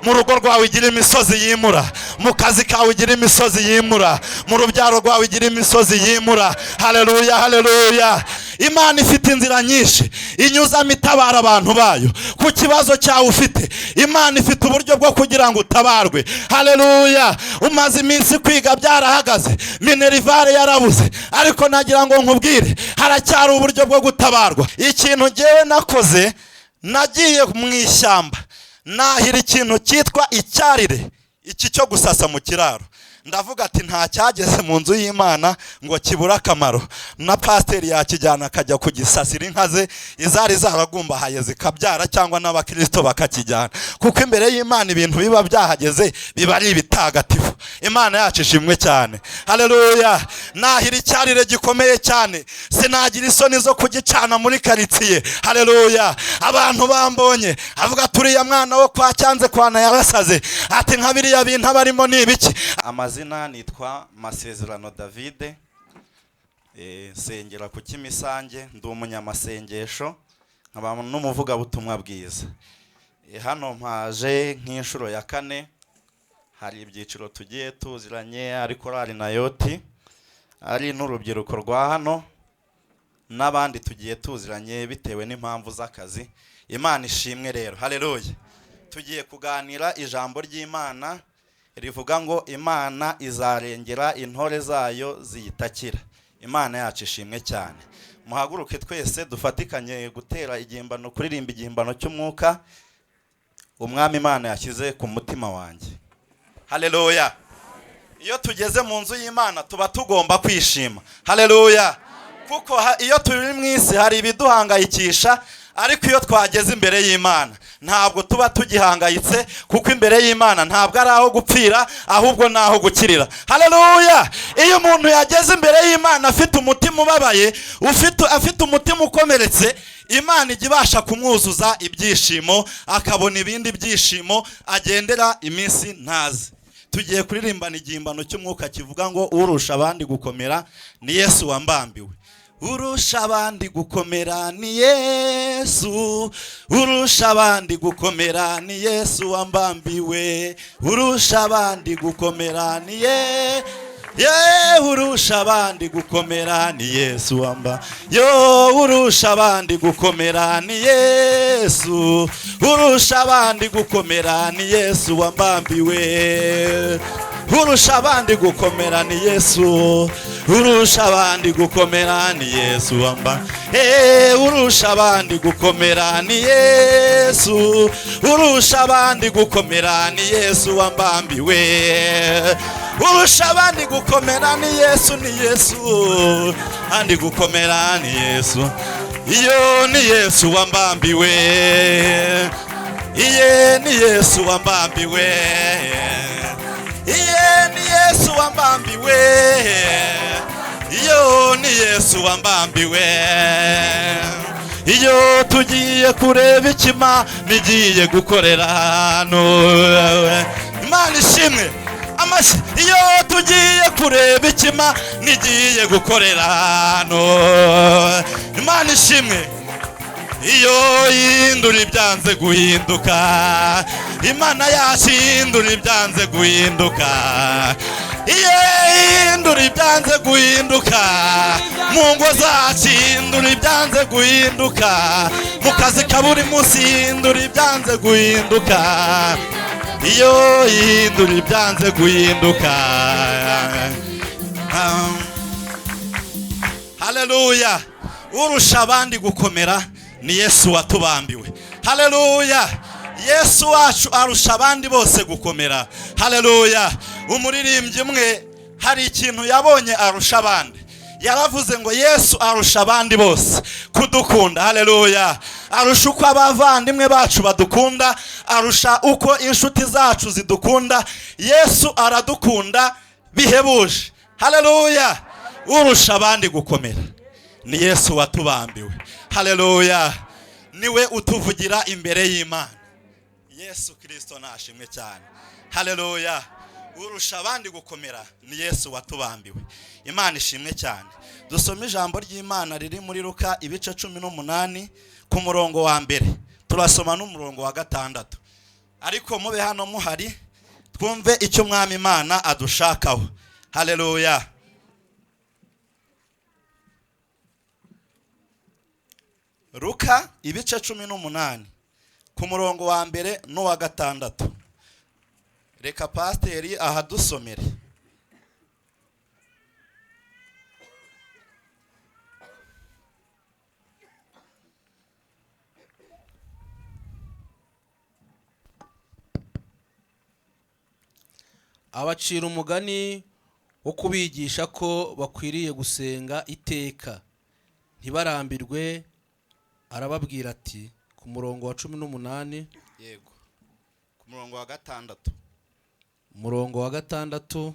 Mu rugo rwawe igira imisozi yimura, mu kazi kawe igira imisozi yimura, mu rubyaro rwawe igira imisozi yimura. Haleluya, haleluya. Imana ifite inzira nyinshi inyuzamo itabara abantu bayo. Ku kibazo cyawe ufite, Imana ifite uburyo bwo kugira ngo utabarwe. Haleluya. Umaze iminsi kwiga byarahagaze, minerval yarabuze, ariko nagira ngo nkubwire, haracyari uburyo bwo gutabarwa. Ikintu ngewe nakoze, nagiye mu ishyamba nahira ikintu cyitwa icyarire, iki cyo gusasa mu kiraro. Ndavuga ati: "Nta cyageze mu nzu y'Imana ngo kibure akamaro, na pasiteri yakijyana akajya kugisasira inka ze izari zaragumbahaye zikabyara, cyangwa n'abakirisito bakakijyana, kuko imbere y'Imana ibintu biba byahageze biba ari ibitagatifu." Imana yacu ishimwe cyane. Haleluya. Nahira icyarire gikomeye cyane, sinagira isoni zo kugicana muri karitsiye. Haleluya. Abantu bambonye avuga: "Turiya mwana wo kwa Cyanze kwana yarasaze," ati: "Nka biriya bintu aba arimo ni ibiki?" Amazina nitwa Masezerano Davide, nsengera ku Kimisange, ndi umunyamasengesho nkaba n'umuvugabutumwa bwiza. Hano mpaje nk'inshuro ya kane. Hari ibyiciro tugiye tuziranye, ari korali Nayoti, ari n'urubyiruko rwa hano, n'abandi tugiye tuziranye bitewe n'impamvu z'akazi. Imana ishimwe rero. Haleluya. Tugiye kuganira ijambo ry'Imana rivuga ngo Imana izarengera intore zayo ziyitakira. Imana yacu ishimwe cyane. Muhaguruke twese dufatikanye gutera igihimbano, kuririmba igihimbano cy'umwuka Umwami Imana yashyize ku mutima wanjye. Haleluya. Iyo tugeze mu nzu y'Imana tuba tugomba kwishima. Haleluya. Kuko iyo turi mu isi hari ibiduhangayikisha, ariko iyo twageze imbere y'Imana ntabwo tuba tugihangayitse, kuko imbere y'Imana ntabwo ari aho gupfira, ahubwo ni aho gukirira. Haleluya. Iyo umuntu yageze imbere y'Imana afite umutima ubabaye, afite umutima ukomeretse, Imana ijya ibasha kumwuzuza ibyishimo, akabona ibindi byishimo agendera iminsi ntazi. Tugiye kuririmbana igihimbano cy'umwuka kivuga ngo urusha abandi gukomera ni Yesu wambambiwe. Urusha abandi gukomera ni Yesu, urusha abandi gukomera ni Yesu wambambiwe, urusha abandi gukomera ni ye, urusha abandi gukomera ni Yesu wamba yo, urusha abandi gukomera ni Yesu, urusha abandi gukomera ni Yesu wambambiwe, urusha abandi gukomera ni Yesu, urusha abandi gukomera ni Yesu wamba, urusha abandi gukomera ni Yesu, urusha abandi gukomera ni Yesu wambambiwe, urusha abandi gukomera ni Yesu, ni Yesu, andi gukomera ni Yesu, iyo ni Yesu wambambiwe, iye ni Yesu wambambiwe, iye ni Yesu wambambiwe, iyo ni Yesu wambambiwe. Iyo tugiye kureba ikima nigiye gukorera hano, Imana ishimwe, amashyi. Iyo tugiye kureba ikima nigiye gukorera hano, Imana ishimwe. Iyo yindura ibyanze guhinduka, Imana yacu ihindura ibyanze guhinduka, iyo ihindura ibyanze guhinduka mu ngo zacu, ihindura ibyanze guhinduka mu kazi ka buri munsi, ihindura ibyanze guhinduka, iyo ihindura ibyanze guhinduka. Haleluya. Urusha abandi gukomera ni Yesu watubambiwe. Haleluya. Yesu wacu arusha abandi bose gukomera. Haleluya. Umuririmbyi umwe hari ikintu yabonye arusha abandi. Yaravuze ngo Yesu arusha abandi bose kudukunda. Haleluya. Arusha uko abavandimwe bacu badukunda, arusha uko inshuti zacu zidukunda. Yesu aradukunda bihebuje. Haleluya. Urusha abandi gukomera ni Yesu watubambiwe. Haleluya. Niwe utuvugira imbere y'Imana. Yesu Kirisito nashimwe cyane. Haleluya. Urusha abandi gukomera ni Yesu watubambiwe. Imana ishimwe cyane. Dusome ijambo ry'Imana riri muri Luka ibice 18 ku murongo wa 1, turasoma n'umurongo wa 6. Ariko mube hano muhari, twumve icyo Umwami Imana adushakaho. Haleluya. Luka ibice 18 ku murongo wa mbere n'uwa gatandatu. Reka pasiteri ahadusomere. Abacira umugani wo kubigisha ko bakwiriye gusenga iteka ntibarambirwe. Arababwira ati, ku murongo wa 18. Yego, ku murongo wa gatandatu. Umurongo wa gatandatu.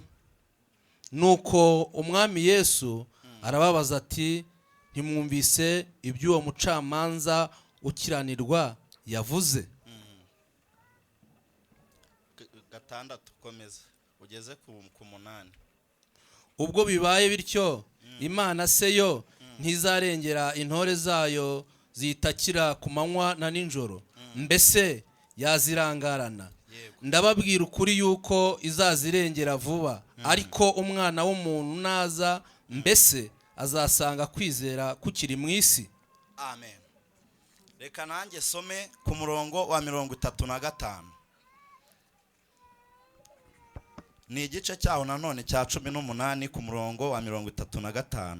Nuko Umwami Yesu arababaza ati: "Ntimwumvise iby'uwo mucamanza ukiranirwa yavuze?" Gatandatu, komeza ugeze ku munani. Ubwo bibaye bityo, Imana se yo ntizarengera intore zayo zitakira ku manywa na nijoro? Mbese yazirangarana? Yego. Ndababwira ukuri yuko izazirengera vuba. Ariko Umwana w'umuntu naza, mbese azasanga kwizera kukiri mu isi? Amen. Reka nanjye some ku murongo wa 35. Ni igice cyaho nanone cya 18, ku murongo wa 35.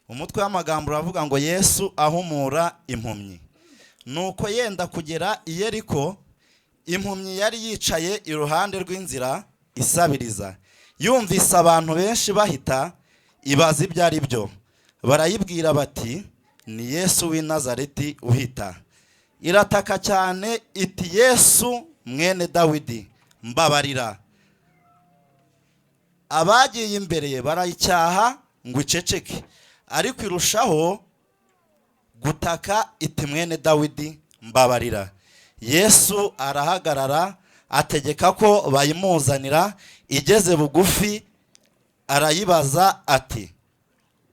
Umutwe w'amagambo uravuga ngo: "Yesu ahumura impumyi." Nuko yenda kugera i Yeriko, impumyi yari yicaye iruhande rw'inzira isabiriza. Yumvise abantu benshi bahita, ibaza ibyo ari byo. Barayibwira bati: "Ni Yesu w'i Nazareti uhita." Irataka cyane iti: "Yesu mwene Dawidi, mbabarira." Abagiye imbere barayicyaha ngo iceceke, ariko irushaho gutaka iti: "Mwene Dawidi, mbabarira." Yesu arahagarara, ategeka ko bayimuzanira. Igeze bugufi arayibaza ati: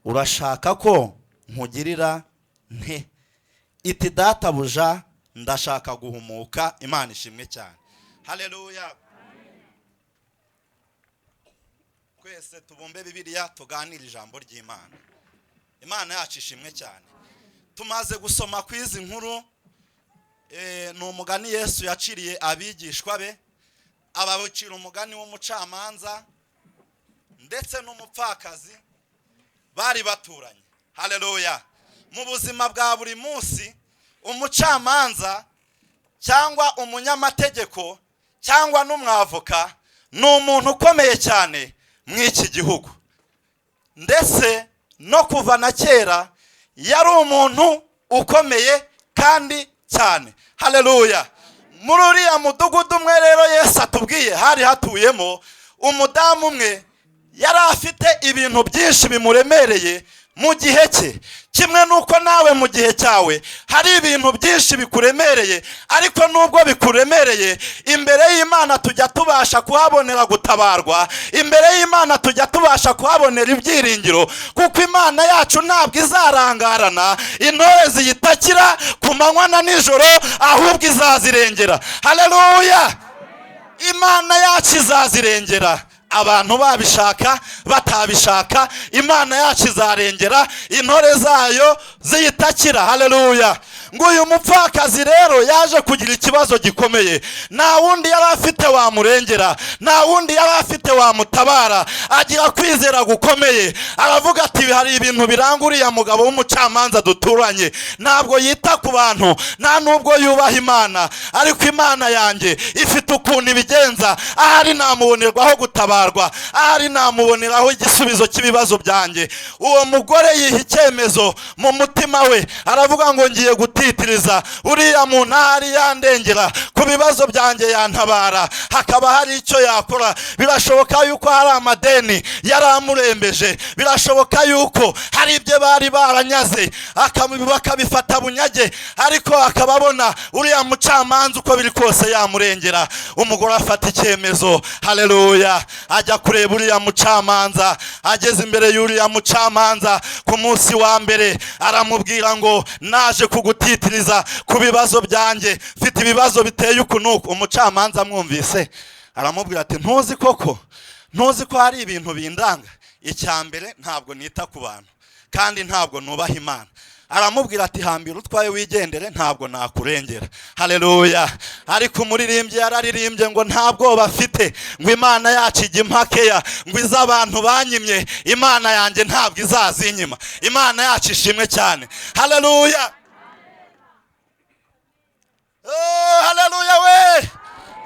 "Urashaka ko nkugirira nte?" Iti: "Databuja, ndashaka guhumuka." Imana ishimwe cyane. Haleluya. Twese tubumbe Bibiliya, tuganire ijambo ry'Imana. Imana yacu ishimwe cyane. Tumaze gusoma ku izi nkuru. Ni umugani Yesu yaciriye abigishwa be, ababacira umugani w'umucamanza ndetse n'umupfakazi bari baturanye. Haleluya. Mu buzima bwa buri munsi, umucamanza cyangwa umunyamategeko cyangwa n'umwavoka ni umuntu ukomeye cyane mu iki gihugu, ndetse no kuva na kera yari umuntu ukomeye kandi cyane. Haleluya. Muri uriya mudugudu umwe rero Yesu atubwiye, hari hatuyemo umudamu umwe yari afite ibintu byinshi bimuremereye mu gihe cye, kimwe n'uko nawe mu gihe cyawe hari ibintu byinshi bikuremereye. Ariko nubwo bikuremereye, imbere y'Imana tujya tubasha kuhabonera gutabarwa, imbere y'Imana tujya tubasha kuhabonera ibyiringiro, kuko Imana yacu ntabwo izarangarana intore ziyitakira ku manywa na nijoro, ahubwo izazirengera. Haleluya. Imana yacu izazirengera, abantu babishaka batabishaka. Imana yacu izarengera intore zayo ziyitakira. Haleluya. Ngo uyu mupfakazi rero yaje kugira ikibazo gikomeye. Nta wundi yari afite wamurengera, nta wundi yari afite wamutabara. Agira kwizera gukomeye, aravuga ati: "Hari ibintu biranga uriya mugabo w'umucamanza duturanye. Ntabwo yita ku bantu, nta nubwo yubaha Imana, ariko Imana yanjye ifite ukuntu ibigenza. Ahari namubonerwaho gutabarwa, ahari namuboneraho igisubizo cy'ibibazo byanjye." Uwo mugore yiha icyemezo mu mutima we, aravuga ngo: "Ngiye gutitiriza uriya muntu, ahari yandengera ku bibazo byanjye, yantabara, hakaba hari icyo yakora." Birashoboka yuko hari amadeni yari amurembeje, birashoboka yuko hari ibyo bari baranyaze bakabifata bunyage, ariko akaba abona uriya mucamanza uko biri kose yamurengera. Umugore afata icyemezo. Haleluya. Ajya kureba uriya mucamanza. Ageze imbere y'uriya mucamanza ku munsi wa mbere, aramubwira ngo: "Naje kugutitiriza." gutitiriza ku bibazo byanjye, mfite ibibazo biteye uku n'uku. Umucamanza amwumvise aramubwira ati ntuzi koko, ntuzi ko hari ibintu bindanga? Icya mbere, ntabwo nita ku bantu kandi ntabwo nubaha Imana. Aramubwira ati hambira utwaye wigendere, ntabwo nakurengera. Haleluya. Ariko umuririmbyi yararirimbye ngo nta bwoba afite, ngo Imana yacu ijya impakeya, ngo izo abantu banyimye Imana yanjye ntabwo izazinyima. Imana yacu ishimwe cyane. Haleluya. Oh, haleluya we,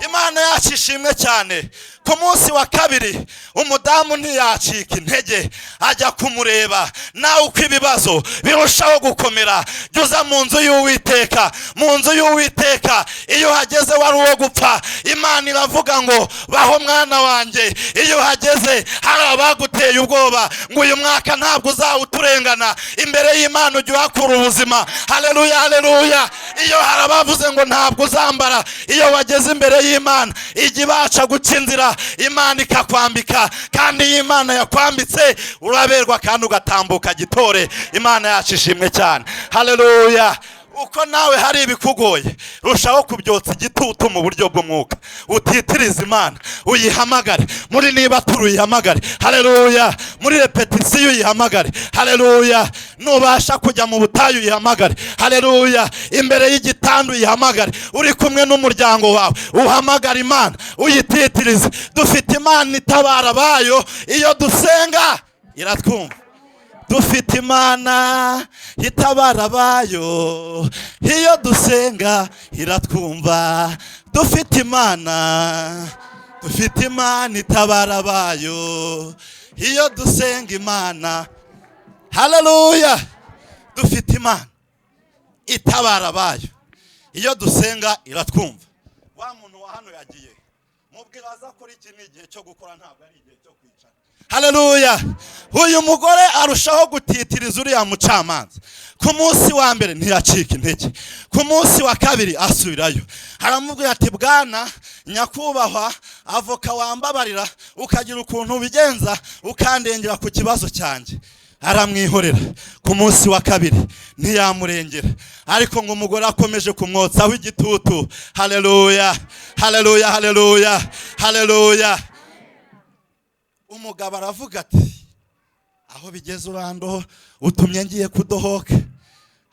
Imana yacu ishimwe cyane. Ku munsi wa kabiri umudamu ntiyacika intege, ajya kumureba. Nawe uko ibibazo birushaho gukomera, jya uza mu nzu y'Uwiteka. Mu nzu y'Uwiteka iyo uhageze wari uwo gupfa, Imana iravuga ngo baho mwana wanjye. Iyo uhageze hari abaguteye ubwoba ngo uyu mwaka ntabwo uzawuturengana, imbere y'Imana ujya uhakura ubuzima. Haleluya, haleluya. Iyo hari abavuze ngo ntabwo uzambara, iyo wageze imbere y'Imana ijya ibasha guca inzira, Imana ikakwambika. Kandi iyo Imana yakwambitse uraberwa kandi ugatambuka gitore. Imana yacu ishimwe cyane. Haleluya. Uko nawe hari ibikugoye, rushaho kubyotsa igitutu mu buryo bw'umwuka, utitiriza Imana, uyihamagare muri niba turi, uyihamagare. Haleluya. Muri repetisiyo uyihamagare. Haleluya. Nubasha kujya mu butayu uyihamagare. Haleluya. Imbere y'igitanda uyihamagare, uri kumwe n'umuryango wawe uhamagare Imana, uyititirize. Dufite Imana itabara abayo, iyo dusenga iratwumva. Dufite Imana itabara abayo, iyo dusenga iratwumva. Dufite Imana, dufite Imana itabara abayo, iyo dusenga Imana. Haleluya. Dufite Imana itabara abayo, iyo dusenga iratwumva. Wa muntu wa hano yagiye, mubwira aza akora iki? Ni igihe cyo gukora, ntabwo ari igihe cyo kwicara. Haleluya. Uyu mugore arushaho gutitiriza uriya mucamanza. Ku munsi wa mbere ntiyacika intege, ku munsi wa kabiri asubirayo, aramubwira ati bwana nyakubahwa avoka, wambabarira ukagira ukuntu ubigenza ukandengera ku kibazo cyanjye. Aramwihorera. Ku munsi wa kabiri ntiyamurengera, ariko ngo umugore akomeje kumwotsaho igitutu. Haleluya, haleluya, haleluya, haleluya. Umugabo aravuga ati aho bigeze urandoho, utumye ngiye kudohoka,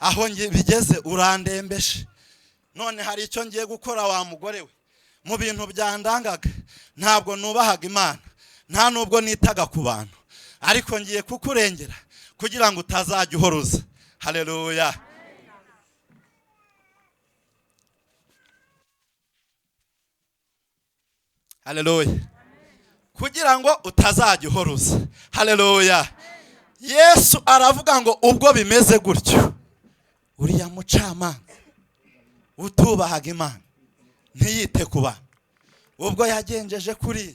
aho bigeze urandembeshe. None hari icyo ngiye gukora wa mugore we. Mu bintu byandangaga, ntabwo nubahaga Imana, nta nubwo nitaga ku bantu, ariko ngiye kukurengera kugira ngo utazajya uhoruza. Haleluya. Haleluya. Kugira ngo utazajya uhoruza. Haleluya. Yesu aravuga ngo ubwo bimeze gutyo, uriya mucamanza utubahaga Imana ntiyite ku bantu, ubwo yagenjeje kuriya.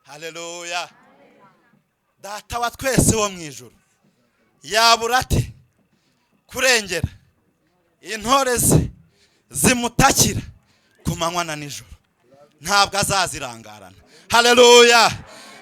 Haleluya. Data wa twese wo mu ijuru yabura ate kurengera intore ze zimutakira ku manywa na nijoro? Ntabwo azazirangarana. Haleluya.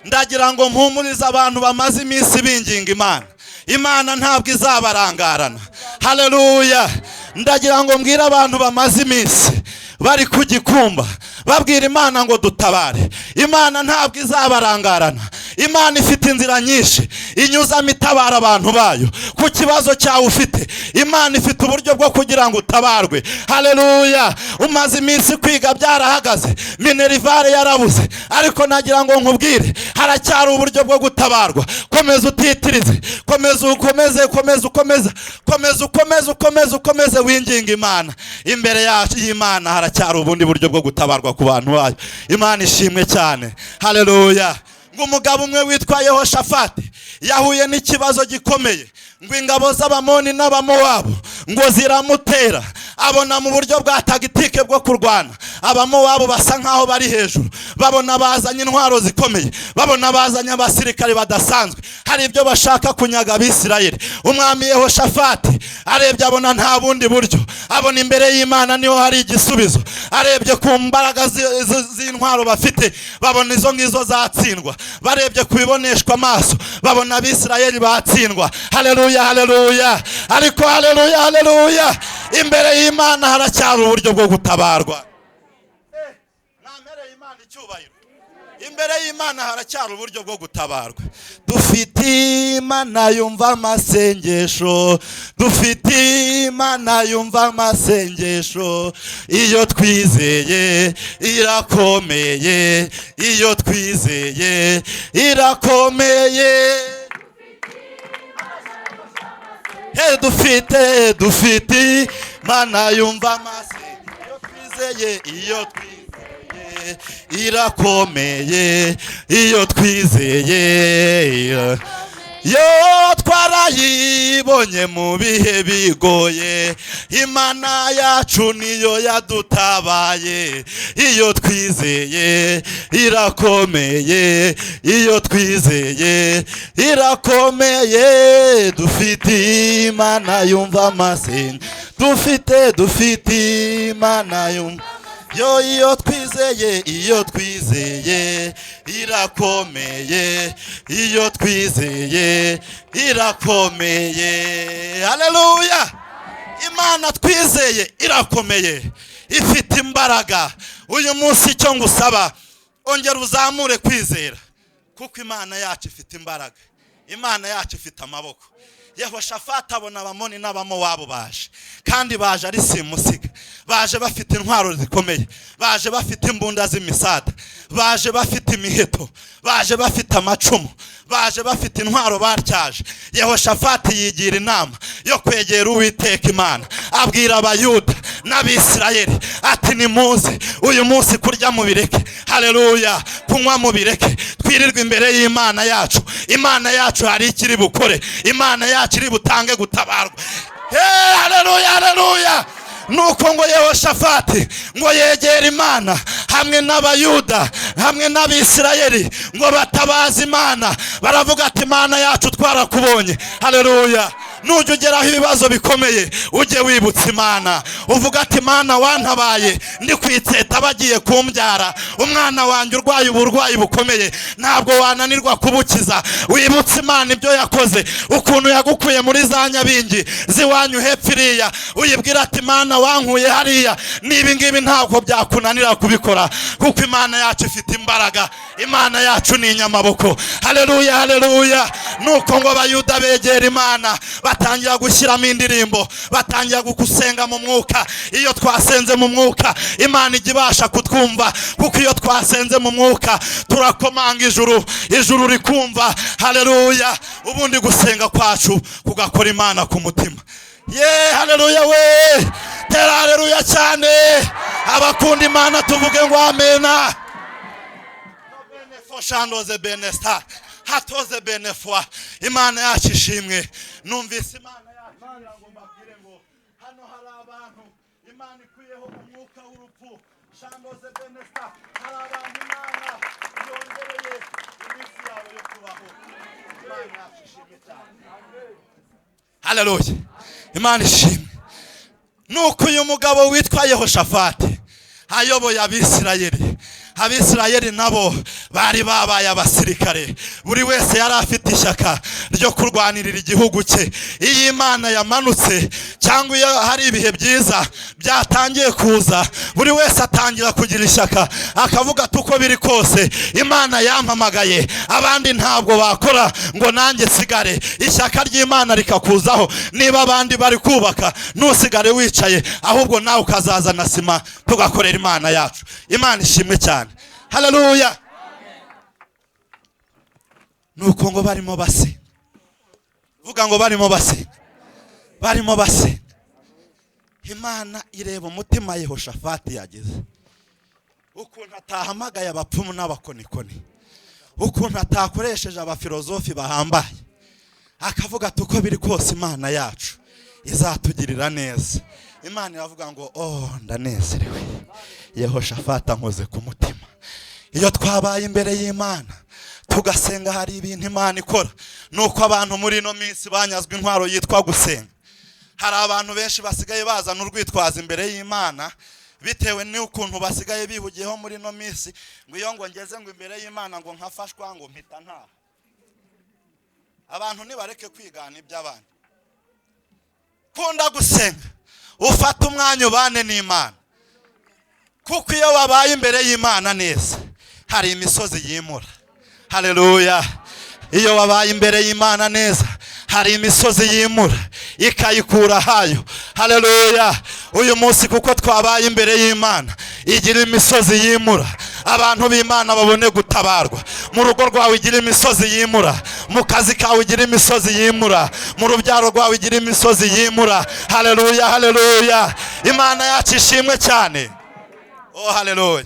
Ndagira ngo mpumurize abantu bamaze iminsi binginga Imana. Imana ntabwo izabarangarana. Haleluya. Ndagira ngo mbwire abantu bamaze iminsi bari ku gikumba babwira Imana ngo dutabare, Imana ntabwo izabarangarana. Imana ifite inzira nyinshi inyuzamo itabara abantu bayo. Ku kibazo cyawe ufite, Imana ifite uburyo bwo kugira ngo utabarwe. Haleluya. Umaze iminsi kwiga byarahagaze, minerivare yarabuze, ariko nagira ngo nkubwire haracyari uburyo bwo gutabarwa. Komeza utitirize, komeza ukomeze, komeza ukomeze, komeza ukomeze, ukomeze ukomeze winginga Imana. Imbere yacu y'Imana haracyari ubundi buryo bwo gutabarwa ku bantu bayo. Imana ishimwe cyane. Haleluya. Ngo umugabo umwe witwa Yehoshafati yahuye n'ikibazo gikomeye, ngo ingabo z'Abamoni n'Abamowabu ngo ziramutera. Abona mu buryo bwa tagitike bwo kurwana Abamowabu basa nkaho bari hejuru, babona bazanye intwaro zikomeye, babona bazanye abasirikare badasanzwe, hari ibyo bashaka kunyaga Abisirayeli. Umwami Yehoshafati arebye abona nta bundi buryo, abona imbere y'Imana niho hari igisubizo. Arebye ku mbaraga z'intwaro bafite, babona izo ngizo zatsindwa. Barebye ku biboneshwa amaso, babona Abisirayeli batsindwa. Haleluya, haleluya! Ariko haleluya, haleluya, imbere y'Imana haracyari uburyo bwo gutabarwa. Mwampereye Imana icyubahiro. Imbere y'Imana haracyari uburyo bwo gutabarwa. Dufite Imana yumva amasengesho, dufite Imana yumva amasengesho. Iyo twizeye irakomeye, iyo twizeye irakomeye. He, dufite Imana yumva amasengesho. Iyo twizeye, iyo twizeye irakomeye, iyo twizeye yo twarayibonye mu bihe bigoye. Imana yacu niyo yadutabaye. Iyo twizeye irakomeye, iyo twizeye irakomeye. Dufite Imana yumva amasengesho, dufite Imana yumva yo. Iyo twizeye, iyo twizeye irakomeye, iyo twizeye irakomeye. Haleluya! Imana twizeye irakomeye, ifite imbaraga. Uyu munsi icyo ngusaba, ongera uzamure kwizera, kuko Imana yacu ifite imbaraga, Imana yacu ifite amaboko. Yehoshafati abona Abamoni n'Abamowabu baje, kandi baje ari simusiga, baje bafite intwaro zikomeye, baje bafite imbunda z'imisada, baje bafite imiheto, baje bafite amacumu, baje bafite intwaro batyaje. Yehoshafati yigira inama yo kwegera Uwiteka Imana, abwira Abayuda n'Abisirayeli ati: "Nimuze uyu munsi, kurya mubireke, haleluya, kunywa mubireke, twirirwe imbere y'Imana yacu. Imana yacu hari ikiri bukore, Imana yacu iri butange gutabarwa." Hey, haleluya, haleluya! Nuko ngo Yehoshafati ngo yegera Imana hamwe n'Abayuda hamwe n'Abisirayeli, ngo batabaze Imana, baravuga ati: "Imana yacu, twarakubonye." Haleluya! Nujya ugeraho ibibazo bikomeye, ujye wibutsa Imana, uvuga ati: "Imana wantabaye ndi kwitseta bagiye kumbyara, umwana wanjye urwaye uburwayi bukomeye, ntabwo wananirwa kubukiza." Wibutse Imana ibyo yakoze, ukuntu yagukuye muri za nyabingi z'iwanyu hepfo iriya. Uyibwira ati: "Imana wankuye hariya, n'ibi ngibi ntabwo byakunanira kubikora," kuko Imana yacu ifite imbaraga, Imana yacu ni inyamaboko. Haleluya, haleluya! Nuko ngo Abayuda begera Imana, batangira gushyiramo indirimbo, batangira gusenga mu mwuka. Iyo twasenze mu mwuka, Imana ijya ibasha kutwumva, kuko iyo twasenze mu mwuka turakomanga ijuru, ijuru rikumva. Haleluya! Ubundi gusenga kwacu kugakora Imana ku mutima. Ye, haleluya we! Tera haleluya cyane. Abakunda Imana tuvuge ngo amena. Shandoze benesta hatoze benefwa. Imana yacu ishimwe. Numvise Imana yacu igira ngo mbabwire ngo hano hari abantu Imana ikuyeho umwuka w'urupfu. Shandoze benesta, hari abantu Imana yongereye iminsi yabo yo kubaho. Imana yacu ishimwe cyane. Haleluya, Imana ishimwe. Nuko uyu mugabo witwa Yehoshafati ayoboye Abisirayeli, Abisirayeli nabo bari babaye abasirikare, buri wese yari afite ishyaka ryo kurwanirira igihugu cye. Iyo Imana yamanutse cyangwa iyo hari ibihe byiza byatangiye kuza, buri wese atangira kugira ishyaka, akavuga ati: "Uko biri kose Imana yampamagaye, abandi ntabwo bakora ngo nanjye nsigare." Ishyaka ry'Imana rikakuzaho. Niba abandi bari kubaka, ntusigare wicaye, ahubwo nawe ukazazana sima tugakorera Imana yacu. Imana ishimwe cyane. Haleluya! Nuko ngo barimo basenga, vuga ngo barimo basenga, barimo basenga, Imana ireba umutima Yehoshafati yagize, ukuntu atahamagaye abapfumu n'abakonikoni, ukuntu atakoresheje abafilozofi bahambaye, akavuga ati: "Uko biri kose Imana yacu izatugirira neza." Imana iravuga ngo: "Oh, ndanezerewe, Yehoshafati ankoze ku mutima." Iyo twabaye imbere y'Imana tugasenga, hari ibintu Imana ikora. Nuko abantu muri ino minsi banyazwe intwaro yitwa gusenga. Hari abantu benshi basigaye bazana urwitwazo imbere y'Imana. Bitewe n'ukuntu basigaye bihugiyeho muri ino minsi, ngo iyo ngo ngeze ngo imbere y'Imana ngo nkafashwa, ngo mpita ntaha. Abantu nibareke kwigana iby'abandi. Kunda gusenga, ufate umwanya ubane n'Imana, kuko iyo wabaye imbere y'Imana neza hari imisozi yimura. Haleluya! Iyo wabaye imbere y'Imana neza hari imisozi yimura ikayikura hayo. Haleluya! Uyu munsi kuko twabaye imbere y'Imana, igira imisozi yimura, abantu b'Imana babone gutabarwa. Mu rugo rwawe igira imisozi yimura, mu kazi kawe igira imisozi yimura, mu rubyaro rwawe igira imisozi yimura. Haleluya, haleluya! Imana yacu ishimwe cyane. Oh, haleluya!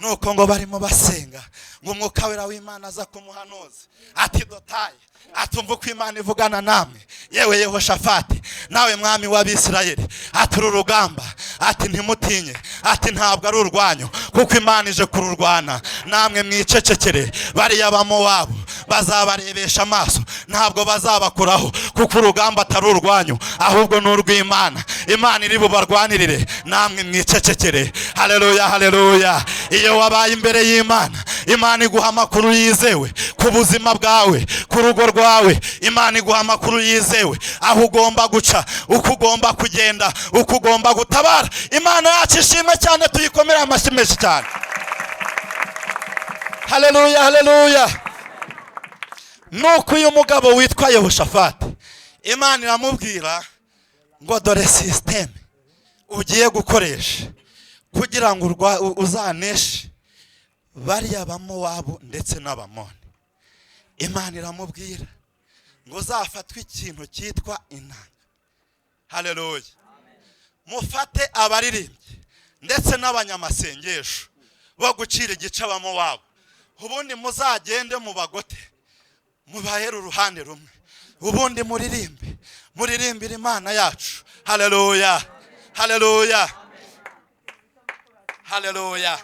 Nuko ngo barimo basenga, ngo Umwuka Wera w'Imana aza kumuhanuzi ati: "Dotayi," atumva uko Imana ivugana namwe, "yewe Yehoshafati, nawe mwami w'Abisirayeli," ati, "uru rugamba," ati, "ntimutinye," ati, "ntabwo ari urwanyu, kuko Imana ije kururwana. Namwe mwicecekere. Bariya Bamowabu bazabarebesha amaso, ntabwo bazabakuraho, kuko urugamba atari urwanyu, ahubwo ni urw'Imana. Imana iri bubarwanirire, namwe mwicecekere." Haleluya, haleluya! Iyo wabaye imbere y'Imana, Imana iguha amakuru yizewe ku buzima bwawe, ku rugo rwawe. Imana iguha amakuru yizewe aho ugomba guca, uko ugomba kugenda, uko ugomba gutabara. Imana yacu ishimwe cyane, tuyikomere amashyi menshi cyane. Haleluya, haleluya! Nuko uyu mugabo witwa Yehoshafati, Imana iramubwira ngo: "Dore système ugiye gukoresha kugira ngo uzaneshe bariya Bamowabu ndetse n'Abamoni." Imana iramubwira ngo uzafatwe ikintu cyitwa inanga. Haleluya! "Mufate abaririmbyi ndetse n'abanyamasengesho bo gucira igice Abamowabu, ubundi muzagende mubagote, mubahere uruhande rumwe, ubundi muririmbe, muririmbire Imana yacu." Haleluya, haleluya, haleluya!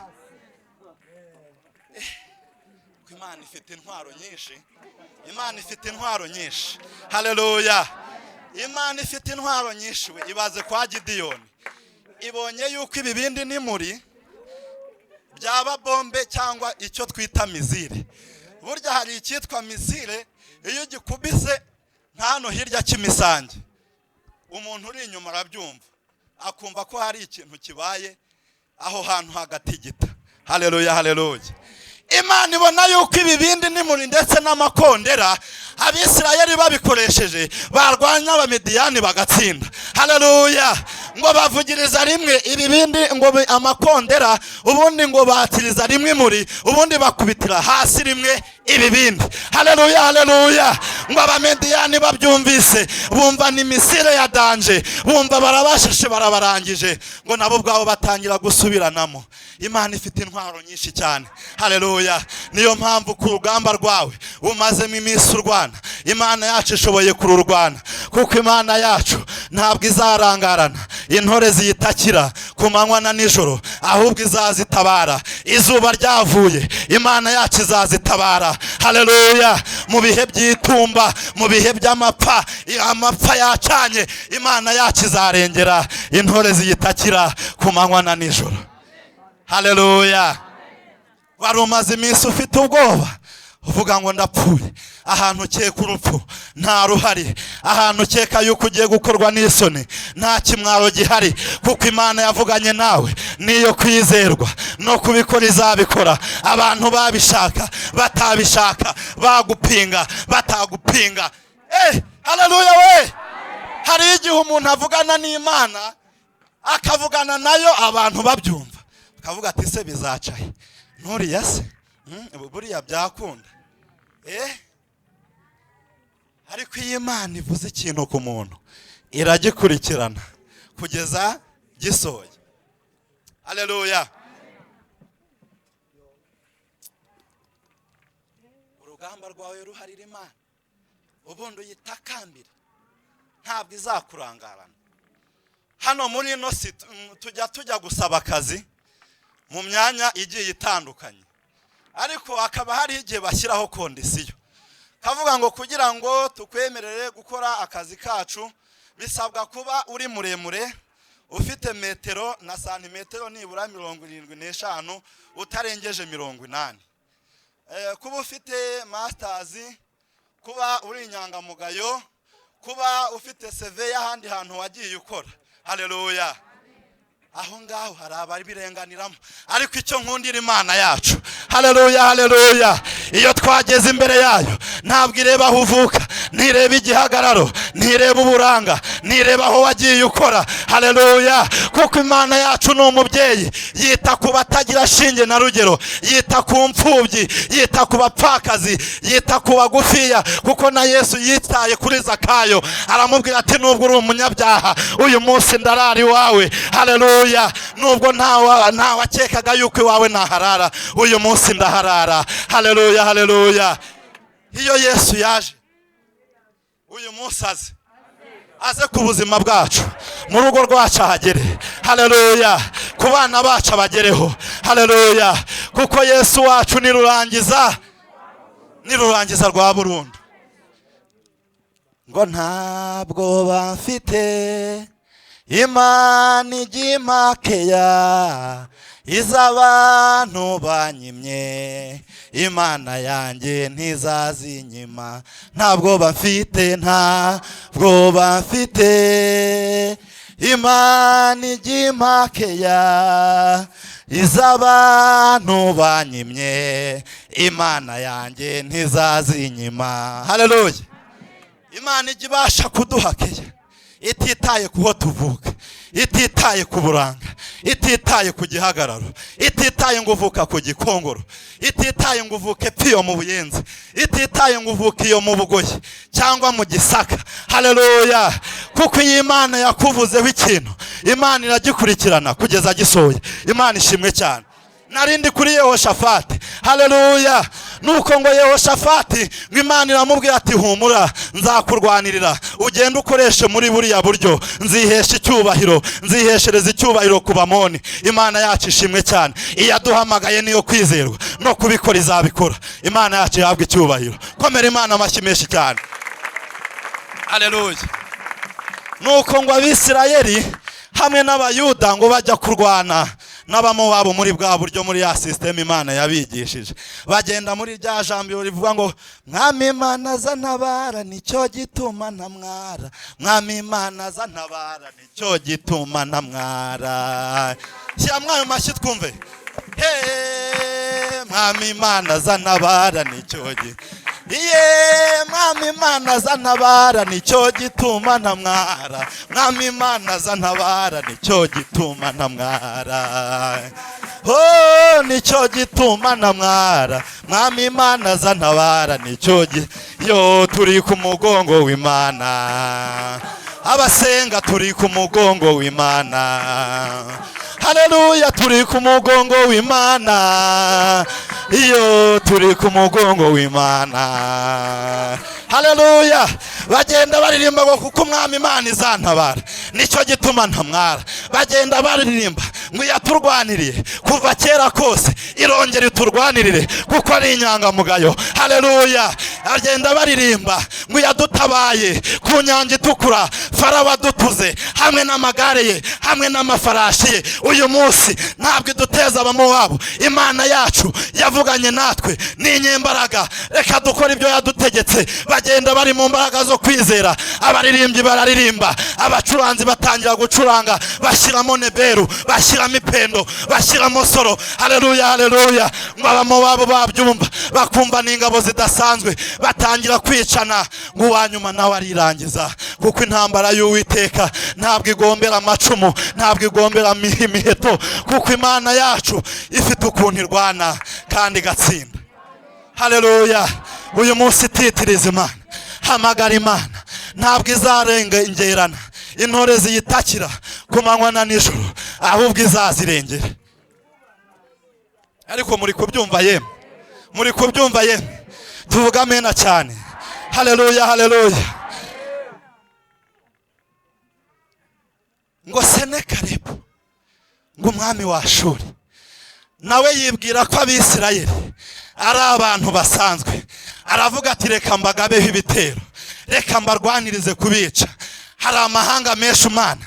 Ko Imana ifite intwaro nyinshi, Imana ifite intwaro nyinshi. Haleluya! Imana ifite intwaro nyinshi we. Ibaze kwa Gidiyoni, ibonye yuko ibibindi n'imuri byaba bombe cyangwa icyo twita missile. Burya hari icyitwa missile, iyo ugikubise nka hano hirya cy'imisange, umuntu uri inyuma arabyumva, akumva ko hari ikintu kibaye aho hantu hagatigita. Haleluya, haleluya! Imana ibona yuko ibibindi n'imuri ndetse n'amakondera, Abisirayeli babikoresheje barwanya Abamidiyani bagatsinda. Haleluya! Ngo bavugiriza rimwe ibibindi, ngo amakondera, ubundi ngo batiriza rimwe imuri, ubundi bakubitira hasi rimwe ibibindi. Haleluya, haleluya! Ngo Abamediyani babyumvise, bumva ni missile ya danger, bumva barabashashe, barabarangije, ngo nabo ubwabo batangira gusubiranamo. Imana ifite intwaro nyinshi cyane. Haleluya! Niyo mpamvu ku rugamba rwawe umazemo iminsi urwana, Imana yacu ishoboye kururwana, kuko Imana yacu ntabwo izarangarana intore ziyitakira ku manywa na nijoro, ahubwo izazitabara izuba ryavuye. Imana yacu izazitabara. Haleluya! Mu bihe by'itumba, mu bihe by'amapfa, amapfa yacanye, Imana yacu izarengera intore ziyitakira ku manywa na nijoro. Haleluya! Wari umaze iminsi ufite ubwoba, uvuga ngo ndapfuye. Ahantu ukeka urupfu nta ruhari, ahantu ukeka yuko ugiye gukorwa n'isoni nta kimwaro gihari, kuko Imana yavuganye nawe niyo kwizerwa, no kubikora izabikora, abantu babishaka batabishaka, bagupinga batagupinga. Haleluya we! Hari igihe umuntu avugana n'Imana, akavugana nayo abantu babyumva, akavuga ati: "Se bizacahe nturiya se? Buriya byakunda?" Ariko iyo Imana ivuze ikintu ku muntu, iragikurikirana kugeza gisohoye. Haleluya! Urugamba rwawe ruharira Imana, ubundi uyitakambire, ntabwo izakurangarana. Hano muri ino si tujya gusaba akazi mu myanya igiye itandukanye, ariko hakaba hari igihe bashyiraho condition, kavuga ngo kugira ngo tukwemerere gukora akazi kacu bisabwa kuba uri muremure. Ufite metero na santimetero nibura 75, utarengeje 80. Kuba ufite masters, kuba uri inyangamugayo, kuba ufite CV y'ahandi hantu wagiye ukora. Haleluya! Aho ngaho hari ababirenganiramo, ariko icyo nkundira Imana yacu, haleluya, haleluya, iyo twageze imbere yayo ntabwo ireba aho uvuka, ntireba igihagararo, ntireba uburanga, ntireba aho wagiye ukora. Haleluya! Kuko Imana yacu ni umubyeyi, yita ku batagira shinge na rugero, yita ku mfubyi, yita ku bapfakazi, yita ku bagufiya, kuko na Yesu yitaye kuri Zakayo, aramubwira ati: "Nubwo uri umunyabyaha, uyu munsi ndarara iwawe." Haleluya! "Nubwo ntawakekaga yuko iwawe naharara, uyu munsi ndaharara." Haleluya, haleluya! Iyo Yesu yaje uyu munsi, aze ku buzima bwacu, mu rugo rwacu ahagere. Haleluya! Ku bana bacu abagereho. Haleluya! Kuko Yesu wacu nirurangiza, nirurangiza rwa burundu. Ngo ntabwo bafite Imana ijya imakeya iz'abantu banyimye, Imana yanjye ntizazinyima. Ntabwo bafite, ntabwo bafite Imana ijya imakeya iz'abantu banyimye, Imana yanjye ntizazinyima. Haleluya! Imana ijya ibasha kuduha keya ititaye ku ho tuvuka, ititaye ku buranga, ititaye ku gihagararo, ititaye ngo uvuka ku Gikongoro, ititaye ngo uvuke piyo mu Buyenzi, ititaye ngo uvuke iyo mu Bugoyi cyangwa mu Gisaka. Haleluya! Kuko iyo Imana yakuvuzeho ikintu, Imana iragikurikirana kugeza gisohoye. Imana ishimwe cyane. Narindi kuri Yehoshafati. Haleluya! Nuko ngo Yehoshafati, ngo Imana iramubwira ati: "Humura, nzakurwanirira, ugende ukoreshe muri buriya buryo, nzihesha icyubahiro, nziheshereza icyubahiro ku Bamoni." Imana yacu ishimwe cyane. Iyaduhamagaye niyo kwizerwa, no kubikora izabikora. Imana yacu ihabwa icyubahiro. Komera Imana amashyi menshi cyane. Haleluya! Nuko ngo Abisirayeli hamwe n'Abayuda ngo bajya kurwana n'Abamowabu muri bwa buryo, muri ya système Imana yabigishije. Bagenda muri rya jambo rivuga ngo: "Mwami Imana aza ntabara, nicyo gituma ntamwara. Mwami Imana aza ntabara, nicyo gituma ntamwara." Shyira ayo mashyi twumve. He, Mwami Imana aza ntabara, nicyo iye, Mwami Imana aza ntabara, nicyo gituma ntamwara. Mwami Imana aza ntabara, nicyo gituma ntamwara. Oh, nicyo gituma ntamwara. Mwami Imana aza ntabara, nicyo yo turi ku mugongo w'Imana. Abasenga, turi ku mugongo w'Imana. Haleluya! Turi ku mugongo w'Imana. Iyo turi ku mugongo w'Imana. Haleluya! Bagenda baririmba ngo: "Kuko Umwami Imana izantabara, nicyo gituma ntamwara." Bagenda baririmba ngo: "Yaturwaniriye kuva kera kose, irongera iturwanirire kuko ari inyangamugayo." Haleluya! Bagenda baririmba ngo: "Yadutabaye ku Nyanja Itukura, Farawo adutuze hamwe n'amagare ye, hamwe n'amafarashi ye. Uyu munsi ntabwo iduteza Abamowabu. Imana yacu yavuganye natwe ni inyembaraga, reka dukore ibyo yadutegetse." Bagenda bari mu mbaraga zo kwizera. Abaririmbyi bararirimba, abacuranzi batangira gucuranga, bashyiramo neberu, bashyiramo ipendo, bashyiramo soro. Haleluya, haleluya! Ngo Abamowabu babyumva, bakumva n'ingabo zidasanzwe, batangira kwicana. Ngo uwanyuma nawe arirangiza, kuko intambara y'Uwiteka ntabwo igombera amacumu, ntabwo igombera imiheto, kuko Imana yacu ifite ukuntu irwana kandi igatsinda. Haleluya! Uyu munsi titiriza Imana, hamagara Imana, ntabwo izarengerana intore ziyitakira ku manywa na nijoro, ahubwo izazirengera. Ariko muri kubyumva yemwe? Muri kubyumva yemwe? Tuvuga amena cyane. Haleluya, haleluya! Ngo Senekarebu, ngo umwami wa Ashuri, nawe yibwira ko Abisirayeli ari abantu basanzwe. Aravuga ati: "Reka mbagabeho ibitero, reka mbarwanirize kubica." Hari amahanga menshi Imana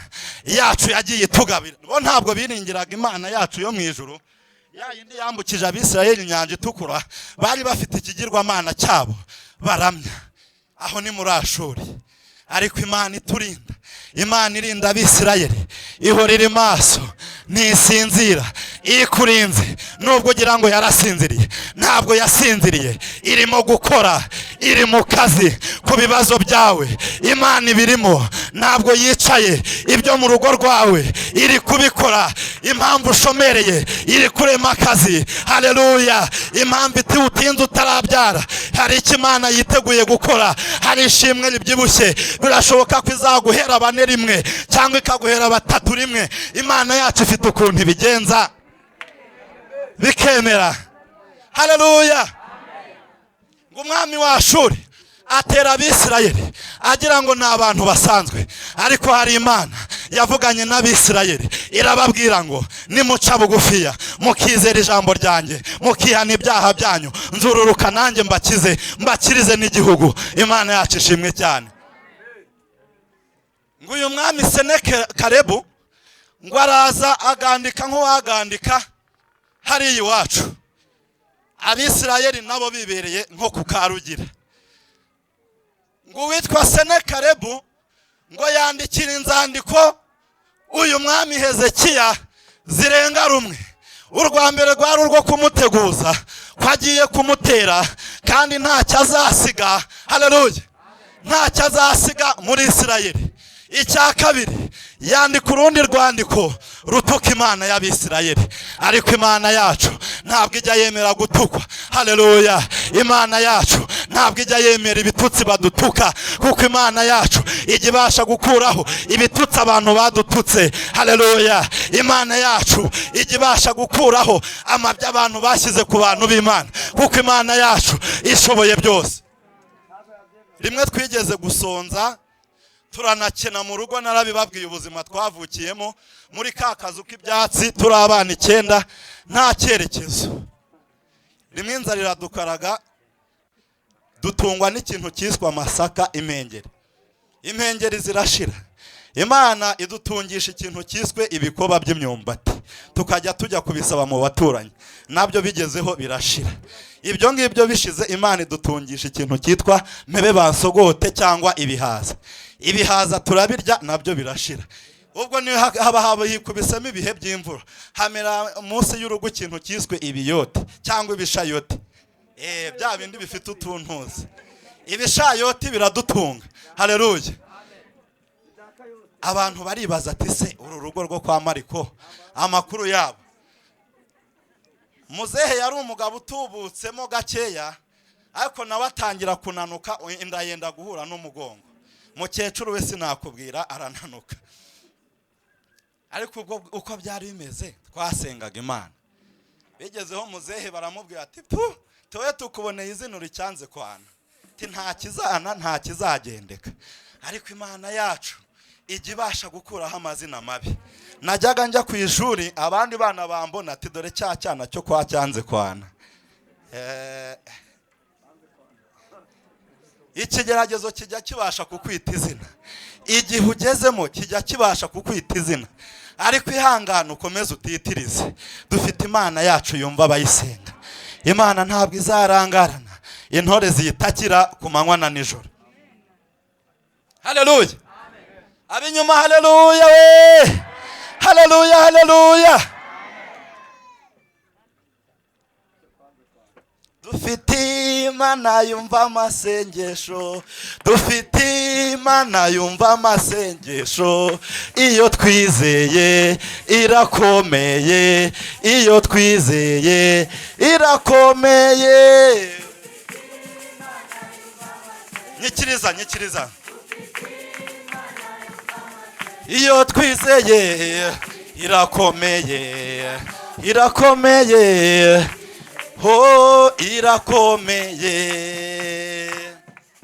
Yacu yagiye itugabira. Bo ntabwo biringiraga Imana yacu yo mu ijuru, ya yindi yambukije Abisirayeli Inyanja Itukura. Bari bafite ikigirwamana cyabo baramya, aho ni muri Ashuri. Ariko Imana iturinda, Imana irinda Abisirayeli, ihora iri maso, ntisinzira. Iyo ikurinze, nubwo ugira ngo yarasinziriye, ntabwo yasinziriye, irimo gukora, iri mu kazi. Ku bibazo byawe Imana ibirimo, ntabwo yicaye. Ibyo mu rugo rwawe iri kubikora. Impamvu ushomereye, iri kurema akazi. Haleluya! Impamvu iti utinze utarabyara, hari icyo Imana yiteguye gukora, hari ishimwe ribyibushye. Birashoboka ko izaguhera bane rimwe cyangwa ikaguhera batatu rimwe. Imana yacu ifite ukuntu ibigenza bikemera. Haleluya! Ngo umwami wa Ashuri atera Abisirayeli agira ngo ni abantu basanzwe, ariko hari Imana yavuganye n'Abisirayeli, irababwira ngo: "Nimuca bugufiya, mukizera ijambo ryanjye, mukihana ibyaha byanyu, nzururuka nanjye mbakize, mbakirize n'igihugu." Imana yacu ishimwe cyane. Ngo uyu mwami Senakeribu ngo araza agandika nk'uwagandika hariya iwacu, Abisirayeli nabo bibereye nko ku Karugira. Ngo uwitwa Senakeribu ngo yandikira inzandiko uyu mwami Hezekiya zirenga rumwe. Urwa mbere rwari urwo kumuteguza ko agiye kumutera kandi ntacyo azasiga. Haleluya! Ntacyo azasiga muri Isirayeli. Icya kabiri, yandika urundi rwandiko rutuka Imana y'Abisirayeli. Ariko Imana yacu ntabwo ijya yemera gutukwa. Haleluya! Imana yacu ntabwo ijya yemera ibitutsi badutuka, kuko Imana yacu ijya ibasha gukuraho ibitutsi abantu badututse. Haleluya! Imana yacu ijya ibasha gukuraho amabyi abantu bashyize ku bantu b'Imana, kuko Imana yacu ishoboye byose. Rimwe twigeze gusonza, turanakena mu rugo, narabibabwiye ubuzima twavukiyemo muri ka kazu k'ibyatsi, turi abana 9, nta cyerekezo. Rimwe inzara iradukaraga, dutungwa n'ikintu cyiswe amasaka, impengeri. Impengeri zirashira, Imana idutungisha ikintu cyiswe ibikoba by'imyumbati, tukajya tujya kubisaba mu baturanyi. Nabyo bigezeho birashira. Ibyo ngibyo bishize, Imana idutungisha ikintu cyitwa mpebe bansogote cyangwa ibihaza. Ibihaza turabirya, nabyo birashira. Ubwo niyo haba hikubisemo ibihe by'imvura, hamera munsi y'urugo ikintu cyiswe ibiyote cyangwa ibishayote, bya bindi bifite utuntuzi. Ibishayoti biradutunga. Haleluya! Abantu baribaza ati: "Se uru rugo rwo kwa Mariko, amakuru yabo?" Muzehe yari umugabo utubutsemo gakeya, ariko nawe atangira kunanuka, inda yenda guhura n'umugongo. Mukecuru we sinakubwira, arananuka. Ariko ubwo uko byari bimeze, twasengaga Imana. Bigezeho muzehe baramubwira ati: "Pu, tuwe tukuboneye izina uricyanze kwana." Ati: "Nta kizana, nta kizagendeka." Ariko Imana yacu ijya ibasha gukuraho amazina mabi. Najyaga njya ku ishuri, abandi bana bambona ati: "Dore cya cyana cyo kwa Cyanze kwana." Ikigeragezo kijya kibasha kukwita izina, igihe ugezemo kijya kibasha kukwita izina, ariko ihangane, ukomeze utitirize. Dufite Imana yacu yumva abayisenga. Imana ntabwo izarangarana intore ziyitakira ku manywa na nijoro. Haleluya! Ab'inyuma, haleluya we! Haleluya, haleluya! Dufite Imana yumva amasengesho, dufite Imana yumva amasengesho. Iyo twizeye irakomeye, iyo twizeye irakomeye. Nyikiriza, nyikiriza. Iyo twizeye irakomeye, irakomeye, ho irakomeye.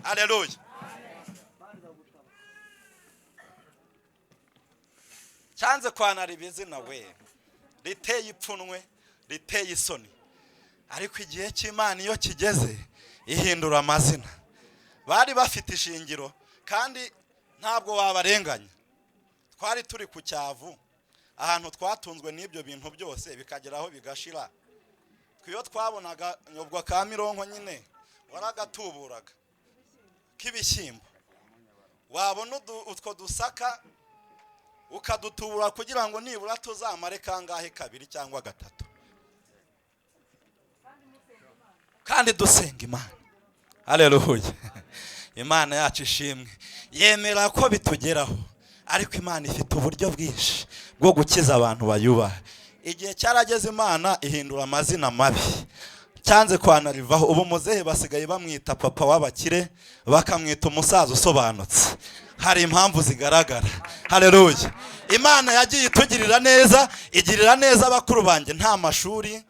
Haleluya! Cyanze kwanara ibizina we riteye ipfunwe, riteye isoni. Ariko igihe cy'Imana iyo kigeze, ihindura amazina. Bari bafite ishingiro kandi ntabwo wabarenganya. Twari turi ku cyavu, ahantu twatunzwe n'ibyo bintu byose bikagera aho bigashira. Iyo twabonaga ubwo ka mironko nyine, waragatuburaga k'ibishyimbo, wabona utwo dusaka ukadutubura kugira ngo nibura tuzamare kangahe, kabiri cyangwa gatatu, kandi dusenga Imana. Haleluya! Imana yacu ishimwe, yemera ko bitugeraho, ariko Imana ifite uburyo bwinshi bwo gukiza abantu bayubaha. Igihe cyarageze Imana ihindura amazina mabi cyanze kwanarivaho. Ubu muzehe basigaye bamwita papa w'abakire, bakamwita umusaza usobanutse. Hari impamvu zigaragara. Haleluya! Imana yagiye itugirira neza, igirira neza abakuru banjye. Nta mashuri,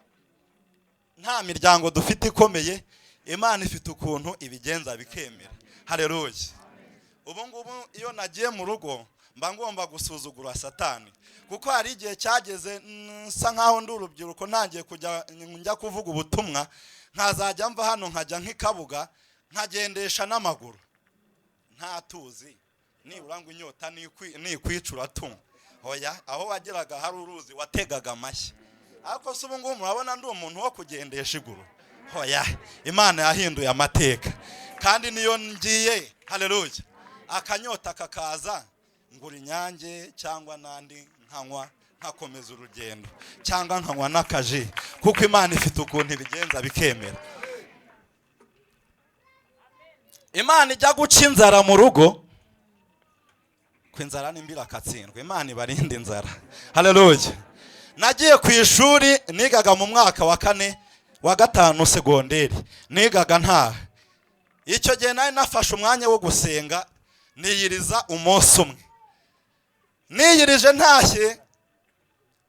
nta miryango dufite ikomeye, Imana ifite ukuntu ibigenza bikemera. Haleluya! Ubu ngubu iyo nagiye mu rugo mba ngomba gusuzugura Satani, kuko hari igihe cyageze nsa nkaho ndi urubyiruko, ntangiye kujya njya kuvuga ubutumwa, nkazajya mva hano nkajya nk'ikabuga, nkagendesha n'amaguru, nta tuzi nibura ngo inyota nikwicura tunywa. Oya, aho wageraga hari uruzi wategaga amashyi. Ariko se ubu ngubu murabona ndi umuntu wo kugendesha iguru? Oya, Imana yahinduye amateka. Kandi niyo ngiye, haleluya, akanyota kakaza, ngura Inyange cyangwa n'andi nkanywa, nkakomeza urugendo, cyangwa nkanywa n'akaji, kuko Imana ifite ukuntu ibigenza bikemera. Imana ijya guca inzara mu rugo, ku inzara n'imbira akatsindwa. Imana ibarinda inzara. Haleluya! Nagiye ku ishuri, nigaga mu mwaka wa kane, wa gatanu segonderi, nigaga ntaha. Icyo gihe nari nafashe umwanya wo gusenga, niyiriza umunsi umwe. Niyirije ntashye,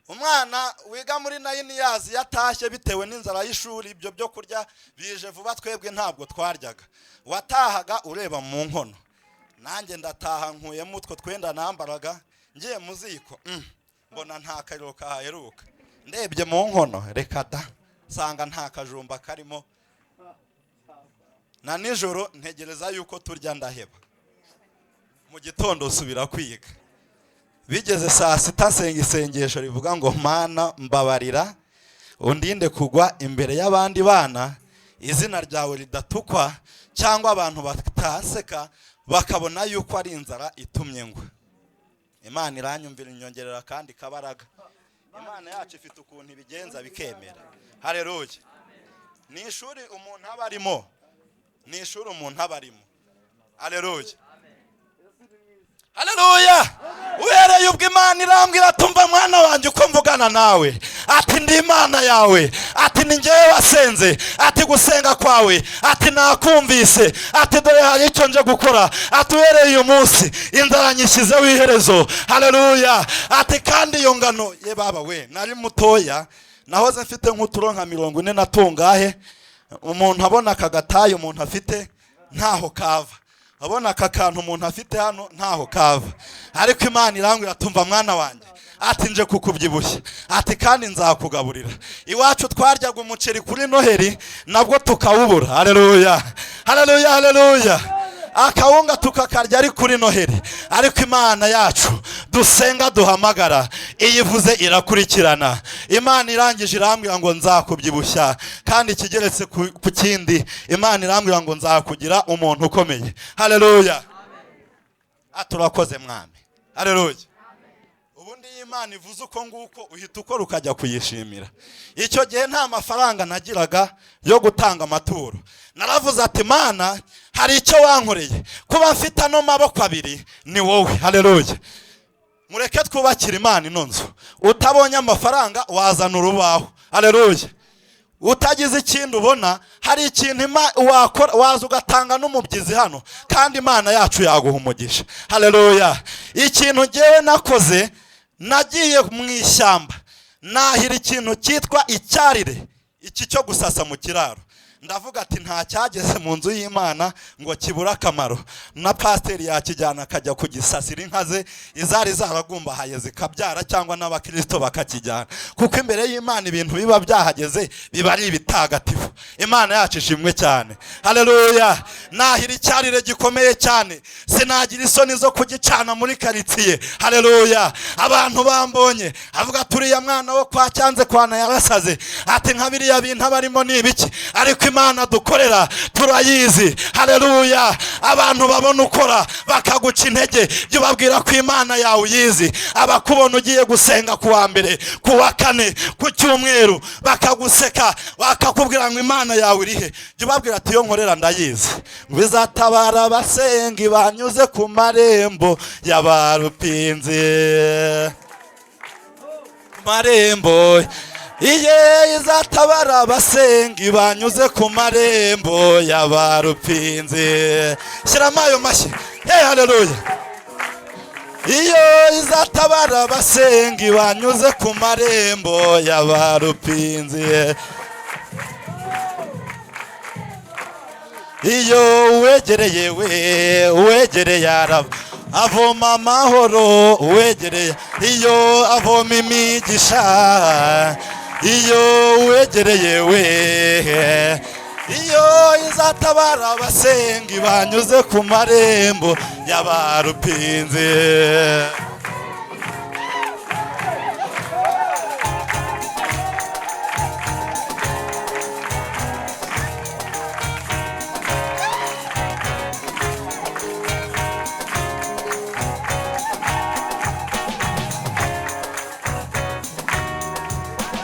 umwana wiga muri 9 years yatashye bitewe n'inzara y'ishuri, ibyo byo kurya bije vuba, twebwe ntabwo twaryaga, watahaga ureba mu nkono. Nanjye ndataha, nkuyemo utwo twenda nambaraga, ngiye mu ziko, mbona nta kariro kahaheruka. Ndebye mu nkono, reka da, nsanga nta kajumba karimo. Na nijoro ntegereza yuko turya, ndaheba. Mu gitondo nsubira kwiga. Bigeze saa sita nsenga isengesho rivuga ngo: "Mana, mbabarira, undinde kugwa imbere y'abandi bana, izina ryawe ridatukwa, cyangwa abantu bataseka bakabona yuko ari inzara itumye ngwa." Imana iranyumvira, inyongerera kandi kabaraga. Imana yacu ifite ukuntu ibigenza bikemera. Hareruya! Ni ishuri umuntu aba arimo, ni ishuri umuntu aba arimo. Hareruya, haleluya! Uhereye ubwo Imana irambwira: "Tumva mwana wanjye uko mvugana nawe." Ati: "Ndi Imana yawe." Ati: "Ni ngewe wasenze." Ati: "Gusenga kwawe," ati, "nakumvise." Ati: "Dore hari icyo nje gukora." Ati: "Uhereye uyu munsi inzara nyishyizeho iherezo." Haleluya! Ati: "Kandi iyo ngano ye." Baba we, nari mutoya, nahoze mfite nk'uturo nka 40 na tungahe. Umuntu abona aka gataye umuntu afite ntaho kava, abona aka kantu umuntu afite hano ntaho kava, ariko Imana irambwira: "Tumva mwana wanjye." Ati: "Nje kukubyibushya." Ati: "Kandi nzakugaburira." Iwacu twaryaga umuceri kuri Noheri, nabwo tukawubura. Haleluya, haleluya, haleluya! Akawunga tukakarya ari kuri Noheri, ariko Imana yacu dusenga, duhamagara, iyo ivuze irakurikirana. Imana irangije irambwira ngo: "Nzakubyibushya, kandi ikigeretse ku kindi," Imana irambwira ngo: "Nzakugira umuntu ukomeye." Haleluya! Turakoze Mwami. Haleluya! Ubundi iyo Imana ivuze uko nguko, uhita ukora ukajya kuyishimira. Icyo gihe nta mafaranga nagiraga yo gutanga amaturo. Naravuze ati: "Mana, hari icyo wankoreye, kuba mfite ano maboko abiri ni wowe." Haleluya! Mureke twubakire Imana ino nzu. Utabonye amafaranga wazana urubaho. Haleluya! Utagize ikindi ubona, hari ikintu wakora, waza ugatanga n'umubyizi hano, kandi Imana yacu yaguha umugisha. Haleluya! Ikintu ngewe nakoze, nagiye mu ishyamba, nahira ikintu cyitwa icyarire, iki cyo gusasa mu kiraro. Ndavuga ati nta cyageze mu nzu y'Imana ngo kibure akamaro, na pasiteri yakijyana akajya kugisasira inka ze izari zaragumbahaye zikabyara, cyangwa n'abakirisito bakakijyana, kuko imbere y'Imana ibintu biba byahageze biba ari ibitagatifu. Imana yacu ishimwe cyane, haleluya. Nahira icyarire gikomeye cyane, sinagira isoni zo kugicana muri karitsiye, haleluya. Abantu bambonye avuga turiya mwana wo kwa Cyanze kwana yarasaze, ati nka biriya bintu abarimo ni ibiki? Ariko Imana dukorera turayizi, haleluya. Abantu babona ukora bakaguca intege, jya ubabwira ko Imana yawe uyizi. Abakubona ugiye gusenga ku wa mbere, ku wa kane, ku cyumweru, bakaguseka bakakubwira ngo Imana yawe irihe? Jya ubabwira ati iyo nkorera ndayizi, ngo izatabara abasenga banyuze ku marembo y'abarupinzi, marembo iye izatabara abasenga banyuze ku marembo y'abarupinzi. Shyiramo ayo mashyi, hey, haleluya. Iyo izatabara abasenga banyuze ku marembo y'abarupinzi. Iyo uwegereye we uwegereye araba avoma amahoro, uwegereye iyo avoma imigisha, iyo uwegereye we iyo izatabara abasenga banyuze ku marembo y'abarupinzi.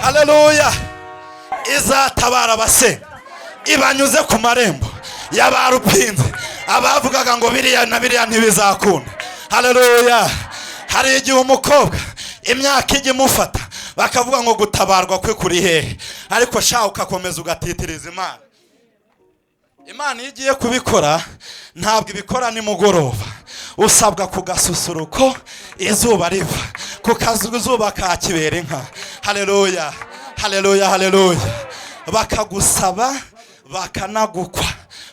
Haleluya. Izatabara abasenga ibanyuze ku marembo y'abarupinzi, abavugaga ngo biriya na biriya ntibizakunda. Haleluya. Hari igihe umukobwa imyaka ijya imufata bakavuga ngo gutabarwa kwe kuri hehe, ariko sha ukakomeza ugatitiriza Imana. Imana iyo igiye kubikora ntabwo ibikora nimugoroba, usabwa ku gasusuruko izuba riva, ku kazuba ka kibera inka. Haleluya, haleluya, haleluya. Bakagusaba bakanagukwa,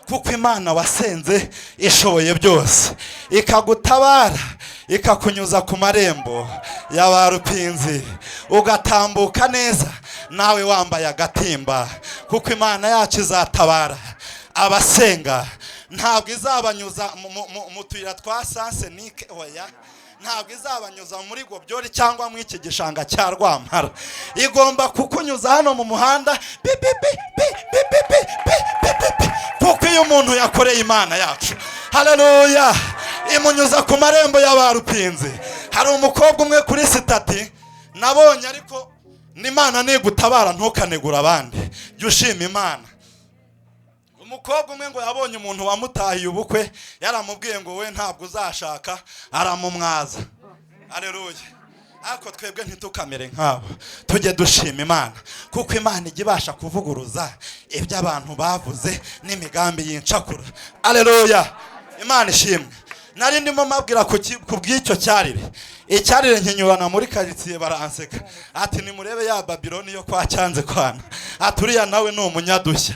kuko Imana wasenze ishoboye byose, ikagutabara ikakunyuza ku marembo y'abarupinzi, ugatambuka neza nawe wambaye agatimba, kuko Imana yacu izatabara abasenga. Ntabwo izabanyuza mu tuyira twa sansenike, oya, ntabwo izabanyuza muri gobyori cyangwa mu iki gishanga cya Rwampara. Igomba kukunyuza hano mu muhanda bi bi bi bi bi bi bi bi bi bi bi, kuko iyo umuntu yakoreye Imana yacu, haleluya, imunyuza ku marembo y'abarupinzi. Hari umukobwa umwe kuri sitati nabonye, ariko n'Imana nigutabara ntukanegura abandi, jya ushima Imana. Umukobwa umwe ngo yabonye umuntu wamutahiye ubukwe, yaramubwiye ngo we ntabwo uzashaka, aramumwaza. Haleluya. Ariko twebwe ntitukamere nk'abo, tujye dushima Imana, kuko Imana ijya ibasha kuvuguruza ibyo abantu bavuze n'imigambi y'incakura. Haleluya, Imana ishimwe. Nari ndimo mabwira ku bw'icyo cyarire, icyarire nkinyurana muri karitsiye baranseka, ati nimurebe ya Babiloni yo kwa Cyanze kwana, ati uriya nawe ni umunyadushya.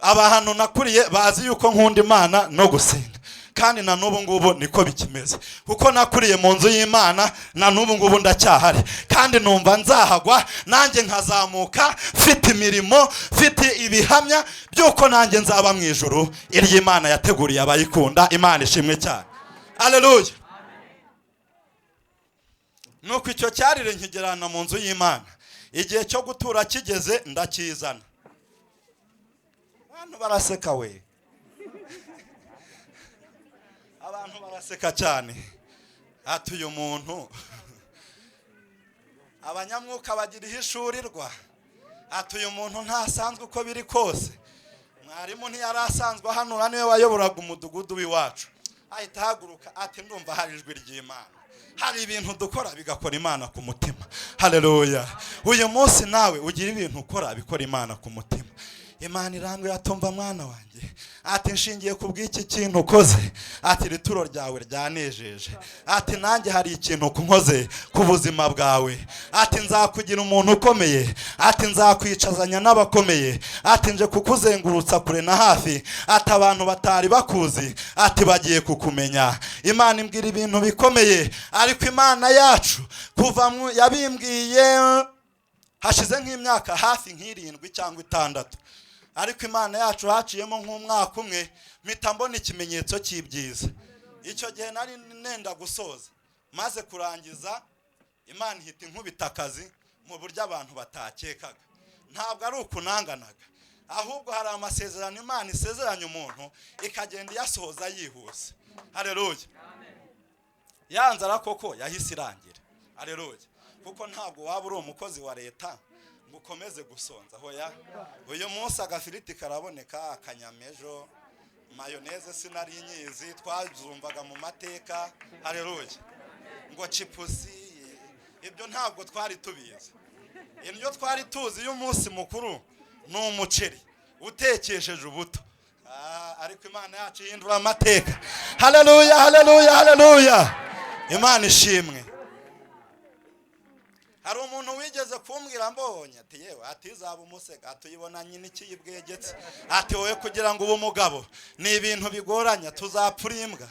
Abantu nakuriye bazi yuko nkunda Imana no gusenga, kandi na n'ubu ngubu niko bikimeze, kuko nakuriye mu nzu y'Imana, na n'ubu ngubu ndacyahari, kandi numva nzahagwa nanjye nkazamuka mfite imirimo, mfite ibihamya by'uko nanjye nzaba mu ijuru iry'Imana yateguriye abayikunda. Imana ishimwe cyane, haleluya. Nuko icyo cyarire nkigerana mu nzu y'Imana, igihe cyo gutura kigeze ndakizana. Abantu baraseka we, abantu baraseka cyane, ati uyu muntu abanyamwuka bagira ihishurirwa, ati uyu muntu ntasanzwe uko biri kose. Mwarimu ntiyari asanzwe ahanura, niwe wayoboraga umudugudu w'iwacu, ahita ahaguruka ati ndumva hari ijwi ry'Imana, hari ibintu dukora bigakora Imana ku mutima. Haleluya. Uyu munsi nawe ugira ibintu ukora bikora Imana ku mutima. Imana irambwira tumva mwana wanjye, Ati nshingiye ku bw'iki kintu ukoze, ati iri turo ryawe ryanejeje, ati nanjye hari ikintu nkoze ku buzima bwawe, ati nzakugira umuntu ukomeye, ati nzakwicazanya n'abakomeye, ati nje kukuzengurutsa kure na hafi, ati abantu batari bakuzi, ati bagiye kukumenya. Imana imbwira ibintu bikomeye, ariko Imana yacu kuva yabimbwiye hashize nk'imyaka hafi nk'irindwi cyangwa itandatu, ariko Imana yacu haciyemo nk'umwaka umwe mpita mbona ikimenyetso cy'ibyiza. Icyo gihe nari nenda gusoza, maze kurangiza Imana ihita inkubita akazi mu buryo abantu batakekaga. Ntabwo ari ukunanganaga, ahubwo hari amasezerano Imana isezeranya umuntu ikagenda iyasohoza yihuse. Haleluya! Ya nzara koko yahise irangira. Haleluya! Kuko ntabwo waba uri umukozi wa leta ngo ukomeze gusonza. Hoya, uyu munsi agafiriti karaboneka, akanyamejo, mayoneze sinari nyizi, twazumvaga mu mateka. Haleluya! Ngo chipusi, ibyo ntabwo twari tubizi. Indyo twari tuzi y'umunsi mukuru ni umuceri utekesheje ubuto. Ariko Imana yacu ihindura amateka. Haleluya, haleluya, haleluya! Imana ishimwe. Hari umuntu wigeze kumbwira mbonye, ati yewe, ati izaba umusega, ati uyibona nyina ikiyibwegetse, ati wowe kugira ngo ube umugabo ni ibintu bigoranye, tuzapfura imbwa.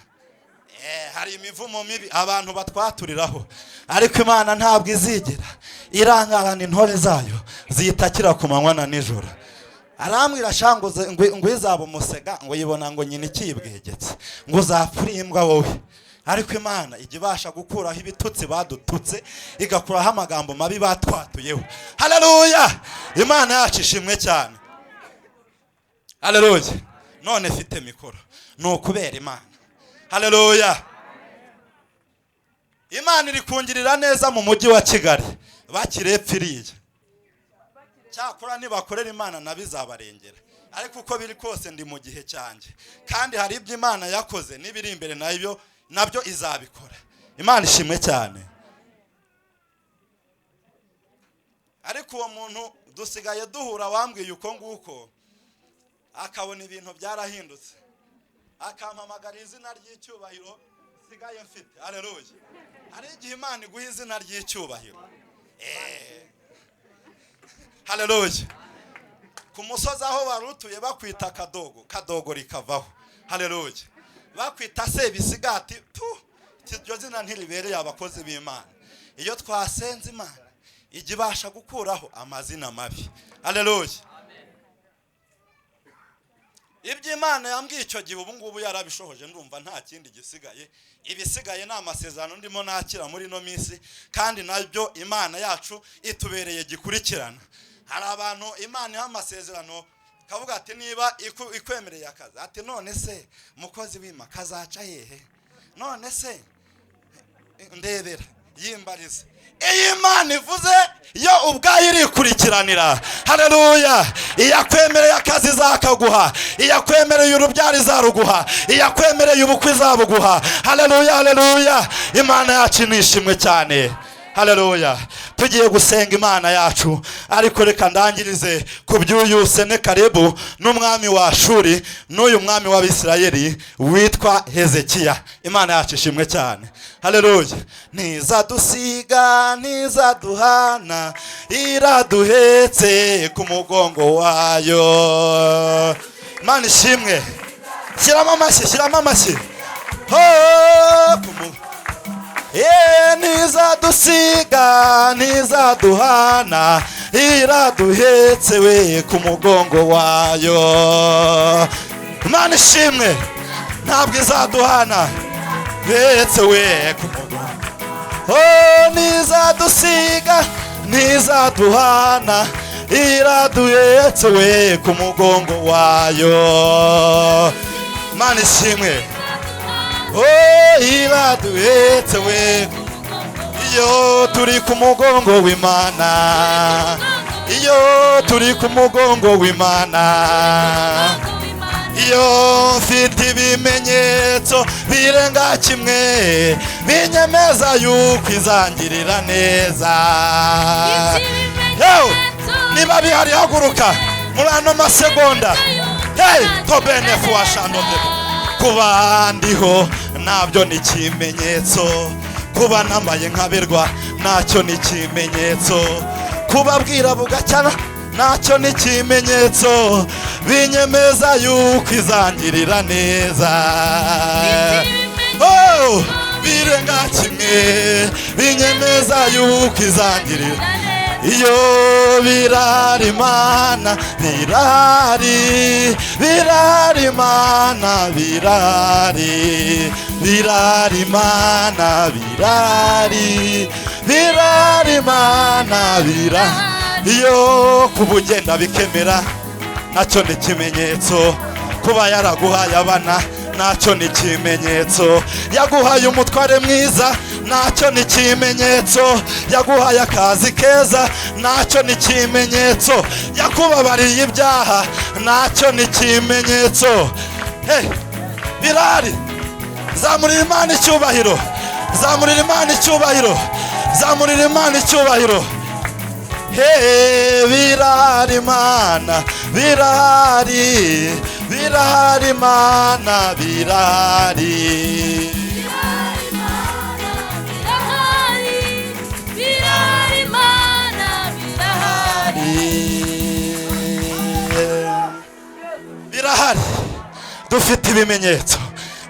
Hari imivumo mibi abantu batwaturiraho, ariko Imana ntabwo izigera irangarana intore zayo ziyitakira ku manywa na nijoro. Arambwira sha ngo izaba umusega, ngo yibona ngo nyina ikiyibwegetse, ngo uzapfura imbwa wowe. Ariko Imana ijya ibasha gukuraho ibitutsi badututse, igakuraho amagambo mabi batwatuyeho. Haleluya! Imana yacu ishimwe cyane. Haleluya! None mfite mikoro ni ukubera Imana. Haleluya! Imana iri kungirira neza mu mujyi wa Kigali, bakirepfa iriya. Cyakora nibakorera Imana nabo izabarengera, ariko uko biri kose ndi mu gihe cyanjye, kandi hari ibyo Imana yakoze n'ibiri imbere nabyo izabikora. Imana ishimwe cyane. Ariko uwo muntu dusigaye duhura wambwiye uko nguko, akabona ibintu byarahindutse, akampamagara izina ry'icyubahiro nsigaye mfite. Haleluya! Hari igihe Imana iguha izina ry'icyubahiro. Haleluya! Ku musozi aho wari utuye bakwita Kadogo, Kadogo rikavaho. Haleluya! Bakwita Sebisigati, tu iryo zina ntiribereye abakozi b'Imana. Iyo twasenze Imana ijya ibasha gukuraho amazina mabi. Haleluya! Ibyo Imana yambwiye icyo gihe ubu ngubu yarabishohoje, ndumva nta kindi gisigaye. Ibisigaye ni amasezerano ndimo nakira muri ino minsi, kandi nabyo Imana yacu itubereye gikurikirana. Hari abantu Imana iha amasezerano kavuga ati niba ikwemereye akazi, ati none se mukozi w'Imana kazaca hehe? None se ndebera yimbarize. Iyo Imana ivuze yo ubwayo irikurikiranira. Haleluya! Iyakwemereye akazi izakaguha, iyakwemereye urubyaro izaruguha, iyakwemereye ubukwe izabuguha. Haleluya, haleluya! Imana yacu nishimwe cyane. Haleluya! Tugiye gusenga Imana yacu, ariko reka ndangirize ku by'uyu Senakeribu n'umwami wa Ashuri n'uyu mwami w'Abisirayeli witwa Hezekiya. Imana yacu ishimwe cyane. Haleluya! Ntizadusiga, ntizaduhana, iraduhetse ku mugongo wayo. Imana ishimwe. Shyiramo amashyi, shyiramo amashyi. Ho, ku ntizadusiga, ntizaduhana, iraduhetse we ku mugongo wayo. Imana ishimwe, ntabwo izaduhana, hetse we ku mugongo. Oh, ntizadusiga, ntizaduhana, iraduhetse we ku mugongo wayo. Imana ishimwe. Oh, iraduhetse we. Iyo turi ku mugongo w'Imana, iyo turi ku mugongo w'Imana, iyo mfite ibimenyetso birenga kimwe binyemeza yuko izangirira neza. Yewe, niba bihari haguruka muri ano masegonda. Hey, tobene fuwashandode. Kuba ndiho nabyo ni ikimenyetso, kuba nambaye nkaberwa nacyo ni ikimenyetso, kubabwira bugacyana nacyo ni ikimenyetso, binyemeza yuko izangirira neza. Oh, birenga kimwe binyemeza yuko izangirira. Iyo birari Imana, birari, birari Imana, birari, birari Imana, birari, birari Imana, birari. Iyo kubugenda bikemera nacyo ni ikimenyetso, kuba yaraguhaye abana nacyo ni ikimenyetso, yaguhaye umutware mwiza nacyo ni ikimenyetso, yaguhaye akazi keza nacyo ni ikimenyetso, yakubabariye ibyaha nacyo ni ikimenyetso. Hey, birari, zamurira Imana icyubahiro, zamurira Imana icyubahiro, zamurira Imana icyubahiro. Hey, birari Imana, birari, birari Imana, birari. Birari Imana, birahari. Birahari, dufite ibimenyetso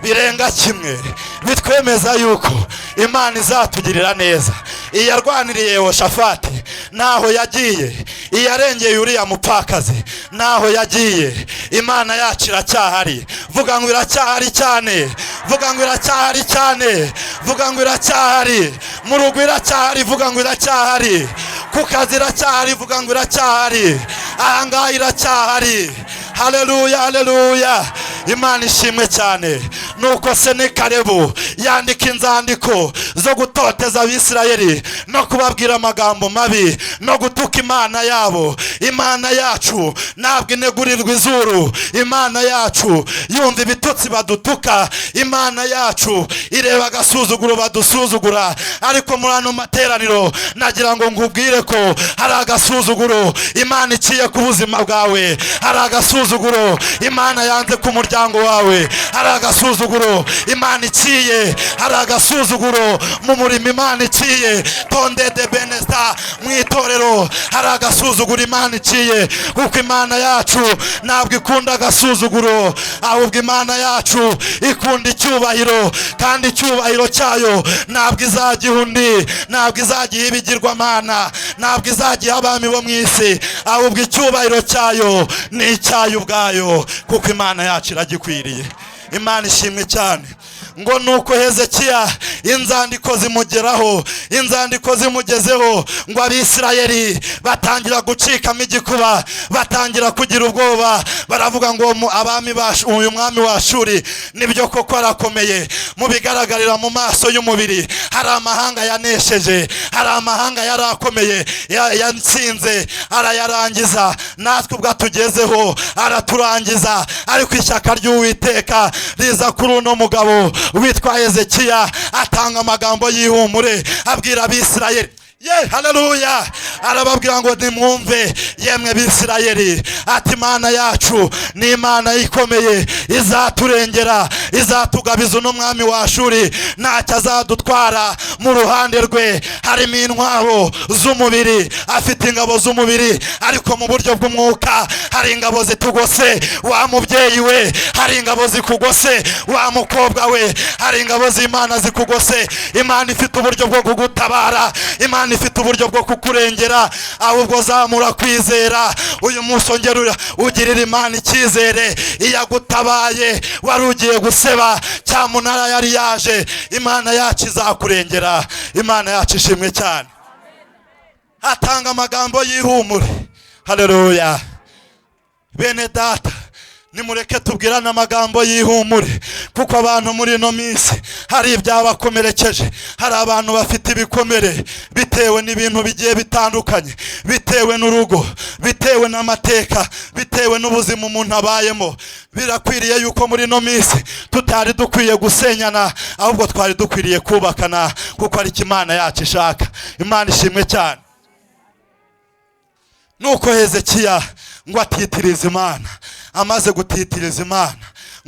birenga kimwe bitwemeza yuko Imana izatugirira neza. Iyarwaniriye Yehoshafati naho yagiye, iyarengeye uriya mupfakazi naho yagiye, Imana yacu iracyahari. Vuga ngo iracyahari cyane, vuga ngo iracyahari cyane, vuga ngo iracyahari. Mu rugo iracyahari, vuga ngo iracyahari. Ku kazi iracyahari, vuga ngo iracyahari. Ahangaha iracyahari. Haleluya, haleluya. Imana ishimwe cyane. Nuko Senakeribu yandika inzandiko zo gutoteza Abisirayeli no kubabwira amagambo mabi no gutuka Imana yabo. Imana yacu ntabwo inegurirwa izuru. Imana yacu yumva ibitutsi badutuka. Imana yacu ireba agasuzuguro badusuzugura. Ariko muri ano materaniro nagira ngo nkubwire ko hari agasuzuguro Imana iciye ku buzima bwawe, hari agasuzuguro Imana yanze ku muryango wawe, hari agasuzuguro Imana iciye, hari agasuzuguro mu murimo Imana iciye, tonde de benesta mu itorero hari agasuzuguro Imana iciye. Kuko Imana yacu ntabwo ikunda agasuzuguro, ahubwo Imana yacu ikunda icyubahiro, kandi icyubahiro cyayo ntabwo izagiha undi, ntabwo izagiha ibigirwamana, ntabwo izagiha abami bo mu isi, ahubwo icyubahiro cyayo ni icyayo ubwayo, kuko Imana yacu iragikwiriye. Imana ishimwe cyane. Ngo nuko Hezekiya inzandiko zimugeraho, inzandiko zimugezeho, ngo Abisirayeli batangira gucikamo igikuba, batangira kugira ubwoba, baravuga ngo abami uyu mwami wa Ashuri nibyo koko arakomeye, mu bigaragarira mu maso y'umubiri hari amahanga yanesheje, hari amahanga yarakomeye, yatsinze arayarangiza, natwe ubwo atugezeho araturangiza. Ariko ishyaka ry'Uwiteka riza kuri uno mugabo witwa Hezekiya, atanga amagambo y'ihumure abwira Abisirayeli. Ye, haleluya. Arababwira ngo nimwumve yemwe Bisirayeli, ati Imana yacu ni Imana ikomeye, izaturengera, izatugabiza uno mwami wa Ashuri, ntacyo azadutwara. Mu ruhande rwe harimo intwaro z'umubiri, afite ingabo z'umubiri, ariko mu buryo bw'umwuka hari ingabo zitugose. Wa mubyeyi we, hari ingabo zikugose. Wa mukobwa we, hari ingabo z'Imana zikugose. Imana ifite uburyo bwo kugutabara, Imana ifite uburyo bwo kukurengera. Ahubwo zamura kwizera uyu munsi, ongera ugirira Imana icyizere. Iyagutabaye wari ugiye guseba, cyamunara yari yaje, Imana yacu izakurengera. Imana yacu ishimwe cyane. Atanga amagambo y'ihumure. Haleluya. Bene data, nimureke tubwirane amagambo y'ihumure, kuko abantu muri ino minsi hari ibyabakomerekeje, hari abantu bafite ibikomere bitewe n'ibintu bigiye bitandukanye, bitewe n'urugo, bitewe n'amateka, bitewe n'ubuzima umuntu abayemo. Birakwiriye yuko muri ino minsi tutari dukwiye gusenyana, ahubwo twari dukwiriye kubakana, kuko ariko Imana yacu ishaka. Imana ishimwe cyane. Nuko Hezekiya ngo atitiriza Imana, Amaze gutitiriza Imana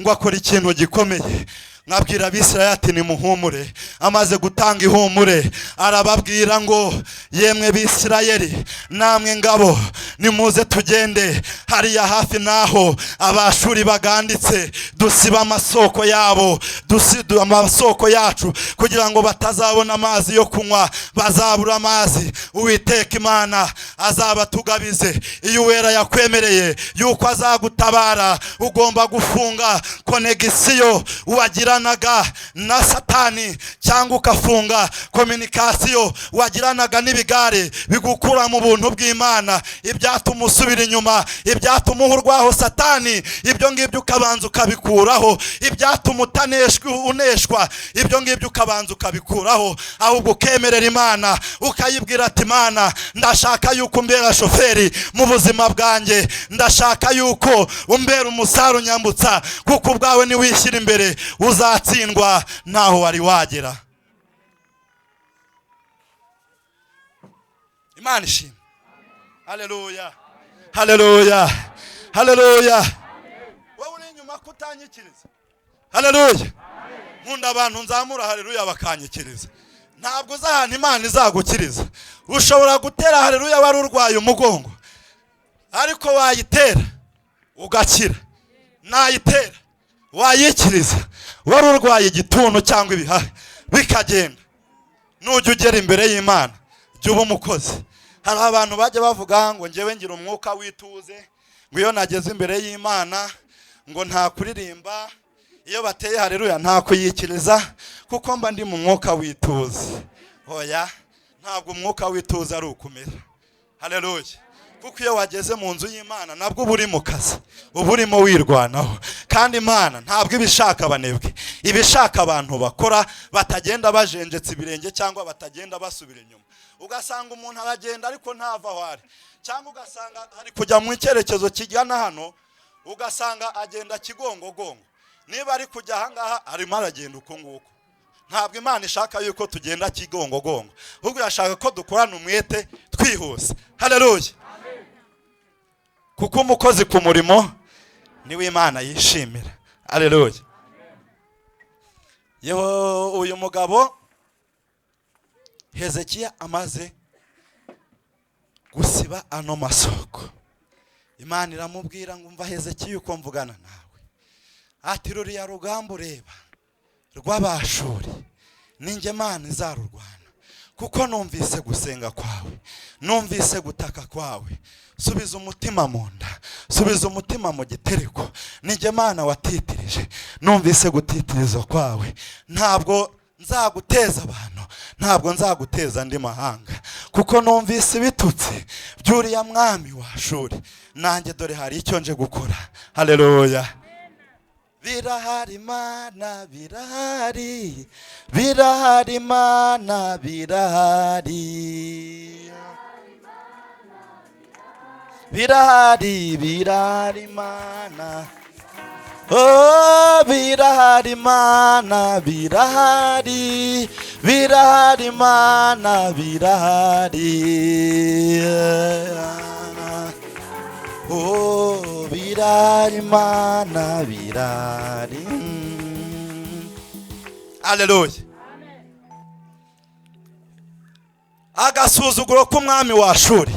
ngo akora ikintu gikomeye. Mwabwira Abisirayeli ati nimuhumure. Amaze gutanga ihumure arababwira ngo yemwe Bisirayeli, namwe ngabo, nimuze tugende hariya hafi naho Abashuri baganditse, dusiba amasoko yabo, dusiba amasoko yacu kugira ngo batazabona amazi yo kunywa, bazabura amazi. Uwiteka Imana azabatugabize. Iyo Uwera yakwemereye yuko azagutabara, ugomba gufunga connexion wagiranaga na Satani, cyangwa ukafunga communication wagiranaga n'ibigare bigukura mu buntu bw'Imana, ibyatuma usubira inyuma, ibyatuma uhurwaho Satani, ibyo ngibyo ukabanza ukabikuraho, ibyatuma utaneshwa uneshwa, ibyo ngibyo ukabanza ukabikuraho, ahubwo ukemerera Imana, ukayibwira ati Imana, ndashaka yuko umbera shoferi mu buzima bwanjye, ndashaka yuko umbera umusare unyambutsa, kuko ubwawe niwishyira imbere uzatsindwa ntaho wari wagera. Imana ishimwe. Haleluya, haleluya, haleluya. Wowe uri inyuma kutanyikiriza. Haleluya. Nkunda abantu nzamura haleluya bakanyikiriza. Ntabwo uzi ahantu Imana izagukiriza. Ushobora gutera haleluya wari urwaye umugongo, ariko wayitera ugakira. Nayitera wayikiriza wari urwaye igituntu cyangwa ibihaha bikagenda. Nujya ugera imbere y'Imana jya uba umukozi. Hari abantu bajya bavuga ngo njyewe ngira umwuka w'ituze, ngo iyo nageze imbere y'Imana ngo nta kuririmba, iyo bateye haleluya nta kuyikiriza, kuko mba ndi mu mwuka w'ituze. Oya, ntabwo umwuka w'ituze ari ukumera. Haleluya. Kuko iyo wageze mu nzu y'Imana nabwo uba uri mu kazi, uba urimo wirwanaho. Kandi Imana ntabwo iba ishaka abanebwe, iba ishaka abantu bakora, batagenda bajenjetse ibirenge cyangwa batagenda basubira inyuma. Ugasanga umuntu aragenda ariko ntava aho ari, cyangwa ugasanga ari kujya mu cyerekezo kijyana hano, ugasanga agenda kigongogongo. Niba ari kujya ahangaha arimo aragenda uko nguko. Ntabwo Imana ishaka yuko tugenda kigongogongo, ahubwo irashaka ko dukorana umwete twihuse. Haleluya. Kuko umukozi ku murimo niwe Imana yishimira. Haleluya. Yeho, uyu mugabo Hezekiya amaze gusiba ano masoko, Imana iramubwira ngo umva Hezekiya uko mvugana nawe, ati ruriya rugamba ureba rw'Abashuri ninjye Mana izarurwana, kuko numvise gusenga kwawe, numvise gutaka kwawe. Subiza umutima mu nda, subiza umutima mu gitereko, ninjye Mana watitirije, numvise gutitiriza kwawe. Ntabwo nzaguteza abantu, ntabwo nzaguteza andi mahanga, kuko numvise ibitutsi by'uriya mwami wa Ashuri, nanjye dore hari icyo nje gukora. Haleluya. Birahari Mana, birahari, birahari Mana, birahari, birahari, birahari Mana, oh birahari Mana, birahari, birahari Mana, birahari, oh birahari Mana, birahari. Haleluya. Agasuzuguro k'umwami wa Ashuri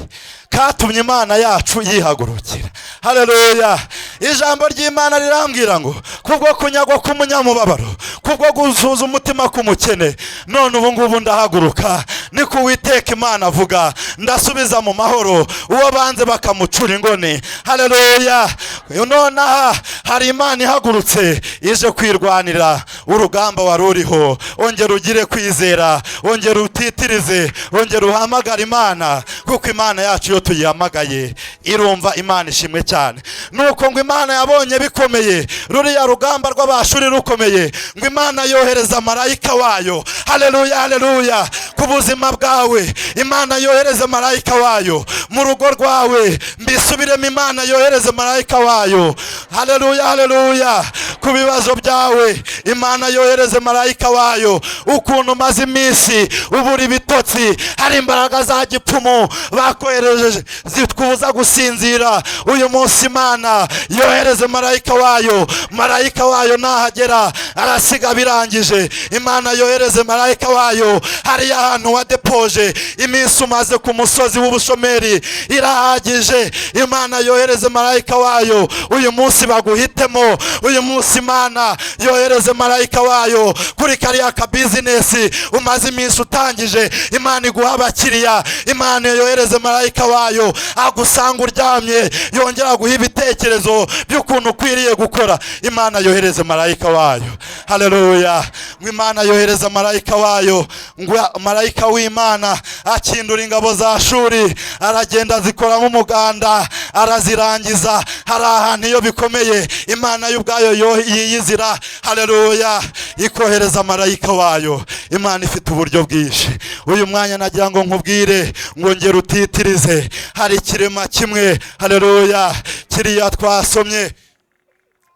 katumye Imana yacu yihagurukira. Haleluya. Ijambo ry'Imana rirambwira ngo kubwo kunyagwa k'umunyamubabaro, kubwo gusuza umutima k'umukene, none ubu ngubu ndahaguruka, niko Uwiteka Imana avuga, ndasubiza mu mahoro uwo banze bakamucura ingoni. Haleluya. Nonaha hari Imana ihagurutse ije kwirwanira urugamba wari uriho. Ongera ugire kwizera, ongera utitirize, ongera uhamagare Imana, kuko Imana yacu iyo tuyihamagaye irumva. Imana ishimwe cyane. Nuko ngo Imana yabonye bikomeye, ruriya rugamba rw'Abashuri rukomeye, ngo Imana yohereza marayika wayo. Haleluya, haleluya. Ku buzima bwawe Imana yohereze marayika wayo, mu rugo rwawe mbisubiremo, Imana yohereze marayika wayo. Haleluya, haleluya. Ku bibazo byawe, Imana yohereze marayika wayo. Ukuntu umaze iminsi ubura ibitotsi, hari imbaraga za gipfumu bakohereje zitwuza gusinzira. Uyu munsi Imana yohereze marayika wayo. Marayika wayo nahagera arasiga birangije. Imana yohereze marayika wayo hariya hantu wadepoje. Iminsi umaze ku musozi w'ubushomeri irahagije. Imana yohereze marayika wayo uyu munsi baguhitemo. Uyu munsi Imana yohereze marayika wayo kuri kariya ka business umaze iminsi utangije, Imana iguha abakiriya. Imana yohereze marayika wayo agusanga uryamye, yongera guha ibitekerezo by'ukuntu ukwiriye gukora. Imana yohereze marayika wayo. Haleluya! Ngo Imana yohereza marayika wayo, ngo marayika w'Imana akindura ingabo za Shuri, aragenda azikoramo umuganda, arazirangiza. Hari ahantu iyo bikomeye Imana y'ubwayo yo yiyizira. Haleluya! Ikohereza marayika wayo. Imana ifite uburyo bwinshi. Uyu mwanya nagira ngo nkubwire ngo ngera utitirize. Hari ikirema kimwe, haleluya, kiriya twasomye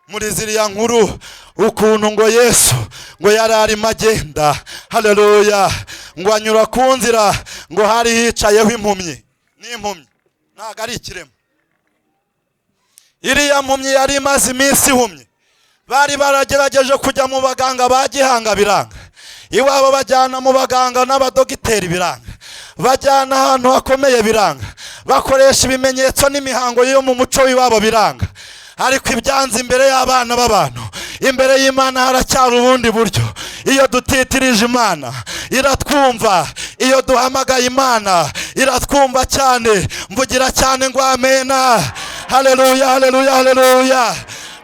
muri ziriya nkuru, ukuntu ngo Yesu ngo yari arimo agenda, haleluya, ngo anyura ku nzira, ngo hari hicayeho impumyi. N'impumyi, ntabwo ari ikirema. Iriya mpumyi yari imaze iminsi ihumye. Bari baragerageje kujya mu baganga ba gihanga, biranga. Iwabo bajyana mu baganga n'abadogiteri, biranga. Bajyana ahantu hakomeye, biranga. Bakoresha ibimenyetso n'imihango yo mu muco w'iwabo, biranga. Ariko ibyanze imbere y'abana b'abantu, imbere y'Imana haracyari ubundi buryo. Iyo dutitirije Imana iratwumva. Iyo duhamagaye Imana iratwumva cyane. Mvugira cyane ngo amena! Haleluya, haleluya, haleluya!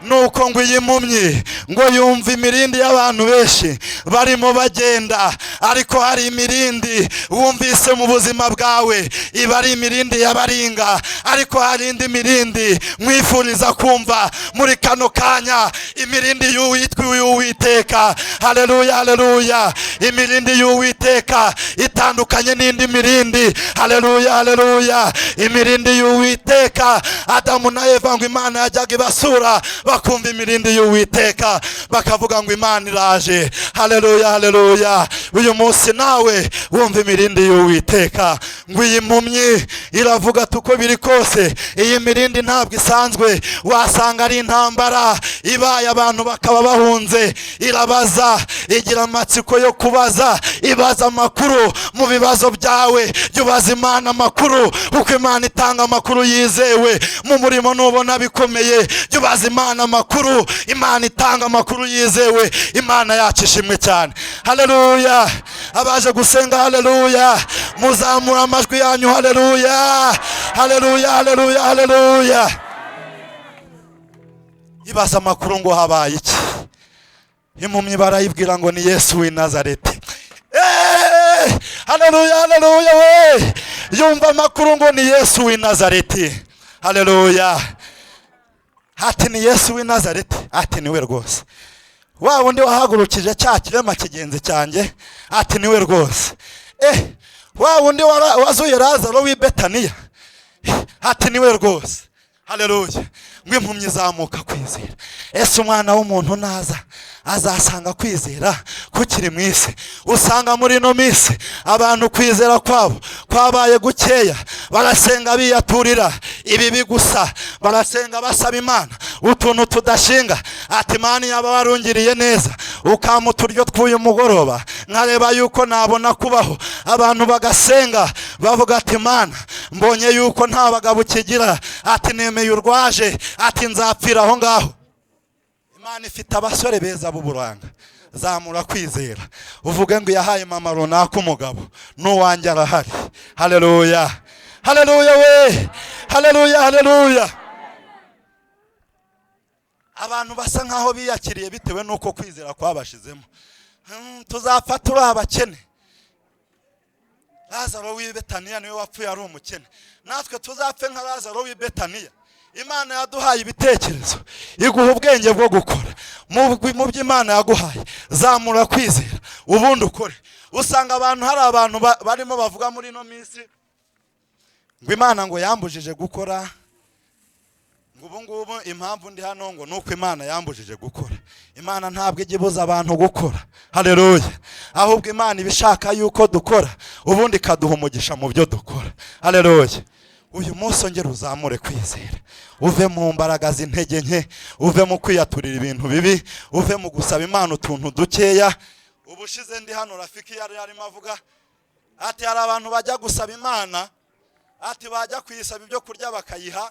Nuko ngo iyi mpumyi ngo yumva imirindi y'abantu benshi barimo bagenda. Ariko hari imirindi wumvise mu buzima bwawe, iba ari imirindi y'abaringa. Ariko hari indi mirindi mwifuriza kumva muri kano kanya, imirindi y'uwitwa y'Uwiteka. Haleluya, haleluya! Imirindi y'Uwiteka itandukanye n'indi mirindi. Haleluya, haleluya! Imirindi y'Uwiteka, Adamu na Eva ngo Imana yajyaga ibasura, bakumva imirindi y'Uwiteka, bakavuga ngo Imana iraje. Haleluya, haleluya! Uyu munsi nawe wumva imirindi y'Uwiteka. Ngo iyi mpumyi iravuga ati: "Uko biri kose iyi mirindi ntabwo isanzwe, wasanga ari intambara ibaye, abantu bakaba bahunze." Irabaza, igira amatsiko yo kubaza, ibaza amakuru. Mu bibazo byawe jya ubaza Imana amakuru, kuko Imana itanga amakuru yizewe. Mu murimo nubona bikomeye, jya ubaza Imana amakuru. Imana itanga amakuru yizewe. Imana yacu ishimwe cyane. Haleluya! Abaje gusenga, haleluya, muzamura amajwi yanyu. Haleluya, haleluya, haleluya, haleluya! Ibaza amakuru ngo habaye iki. Impumyi barayibwira ngo ni Yesu w'i Nazareti. Haleluya, haleluya we! Yumva amakuru ngo ni Yesu w'i Nazareti. Haleluya! Ati: "Ni Yesu w'i Nazareti?" Ati: "Niwe rwose, wa wundi wahagurukije cya kirema kigenzi cyanjye." Ati: "Niwe rwose." Wa wundi wazuye Lazaro w'i Betaniya? Ati: "Niwe rwose." Haleluya! Ngo impumyi izamuka kwizera. Ese umwana w'umuntu naza azasanga kwizera kukiri mu isi? Usanga muri ino minsi abantu kwizera kwabo kwabaye gukeya. Barasenga biyaturira ibibi gusa, barasenga basaba Imana utuntu tudashinga. Ati: "Imana yaba warungiriye neza ukampa uturyo tw'uyu mugoroba, nkareba yuko nabona kubaho." Abantu bagasenga bavuga ati: "Imana, mbonye yuko nta bagabo ukigira." Ati: "Nemeye urwaje." Ati: "Nzapfira aho ngaho." Imana ifite abasore beza b'uburanga. Zamura kwizera, uvuge ngo yahaye mama runaka umugabo, n'uwanjye arahari. Haleluya, haleluya we! Haleluya, haleluya! Abantu basa nkaho biyakiriye bitewe n'uko kwizera kwabashizemo. Tuzapfa turi abakene. Lazaro w'i Betaniya niwe wapfuye ari umukene, natwe tuzapfe nka Lazaro w'i Betaniya. Imana yaduhaye ibitekerezo, iguha ubwenge bwo gukora. Mu byo Imana yaguhaye, zamura kwizera ubundi ukore. Usanga abantu, hari abantu barimo bavuga muri ino minsi ngo Imana ngo yambujije gukora, ngo Ngo ubu ngubu impamvu ndi hano ngo nuko Imana yambujije gukora. Imana ntabwo ijya ibuza abantu gukora, haleluya. Ahubwo Imana iba ishaka yuko dukora, ubundi ikaduha umugisha mu byo dukora, haleluya. Uyu munsi ongera uzamure kwizera, uve mu mbaraga z'intege nke, uve mu kwiyaturira ibintu bibi, uve mu gusaba Imana utuntu dukeya. Ubushize ndi hano, Rafiki yari arimo avuga ati hari abantu bajya gusaba Imana, ati bajya kuyisaba ibyo kurya bakayiha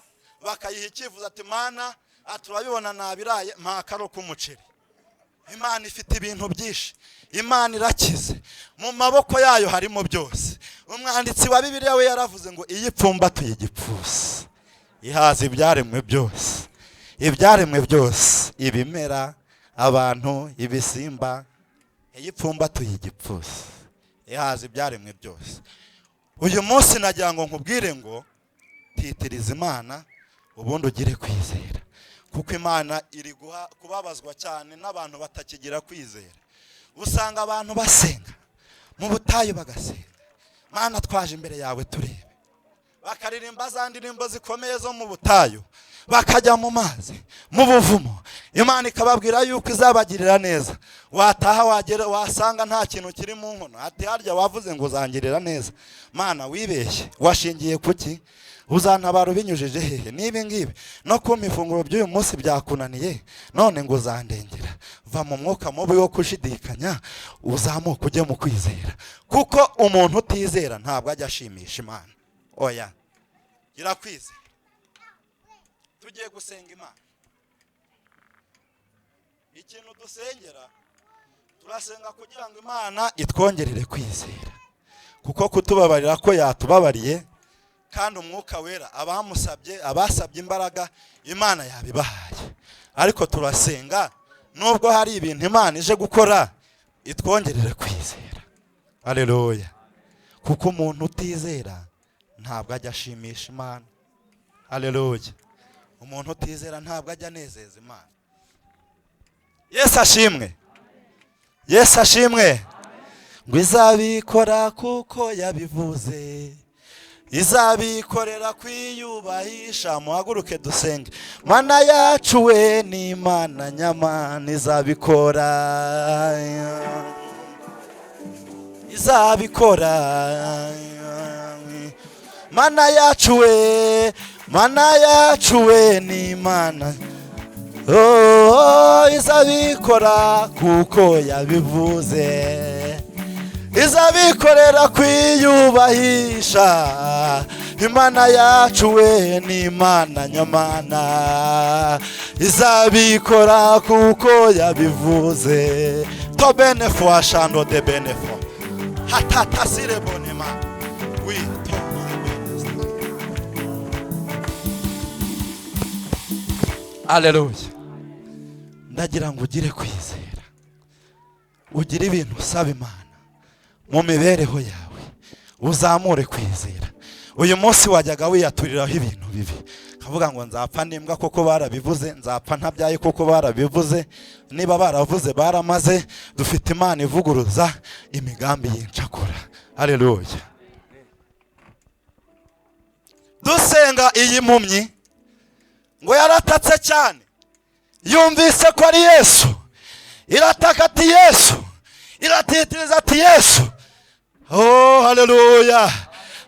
icyifuzo, ati "Mana," ati "urabibona nabiraye, mpa akaro k'umuceri." Imana ifite ibintu byinshi, Imana irakize, mu maboko yayo harimo byose. Umwanditsi wa Bibiliya we yaravuze ngo iyo ipfumbatuye igipfusi ihaza ibyaremwe byose, ibyaremwe byose, ibimera, abantu, ibisimba. Iyo ipfumbatuye igipfusi ihaza ibyaremwe byose. Uyu munsi nagira ngo nkubwire ngo titiriza Imana, ubundi ugire kwizera, kuko Imana iri kubabazwa cyane n'abantu batakigira kwizera. Usanga abantu basenga mu butayu, bagasenga, "Mana, twaje imbere yawe turebe," bakaririmba za ndirimbo zikomeye zo mu butayu, bakajya mu mazi, mu buvumo, Imana ikababwira yuko izabagirira neza. Wataha, wagera, wasanga nta kintu kiri mu nkono, ati "Harya wavuze ngo uzangirira neza? Mana, wibeshye, washingiye kuki? Uzantabara ubinyujije hehe? Niba ngibi no kumpa ifunguro by'uyu munsi byakunaniye, none ngo uzandengera?" Va mu mwuka mubi wo kushidikanya, uzamuke ujye mu kwizera, kuko umuntu utizera ntabwo ajya ashimisha Imana. Oya, gira kwizera. Tugiye gusenga Imana. Ikintu dusengera, turasenga kugira ngo Imana itwongerere kwizera, kuko kutubabarira ko yatubabariye, kandi Umwuka Wera abamusabye, abasabye imbaraga, Imana yabibahaye. Ariko turasenga, nubwo hari ibintu Imana ije gukora, itwongerere kwizera, aleluya. Kuko umuntu utizera ntabwo ajya ashimisha Imana, aleluya. Umuntu utizera ntabwo ajya anezeza Imana. Yesu ashimwe, Yesu ashimwe. Ngo izabikora kuko yabivuze, izabikorera kwiyubahisha. Muhaguruke dusenge. Mana yacu we, ni Imana nyamana, izabikora, izabikora. Mana yacu we, Mana yacu we, ni Imana, oh, izabikora kuko yabivuze, izabikorera kwiyubahisha. Imana yacu we, ni Imana nyamana, izabikora kuko yabivuze. To benefo ashando de benefo hatatasire bonema wi to. Aleluya. Ndagira ngo ugire kwizera, ugire ibintu usaba Imana mu mibereho yawe, uzamure kwizera. Uyu munsi wajyaga wiyaturiraho ibintu bibi, kavuga ngo nzapfa n'imbwa kuko barabivuze, nzapfa ntabyaye kuko barabivuze. Niba baravuze, baramaze. Dufite Imana ivuguruza imigambi y'incakura, haleluya. Dusenga iyi mpumyi ngo yaratatse cyane, yumvise ko ari Yesu, irataka ati "Yesu," iratitiriza ati "Yesu." Oh, haleluya,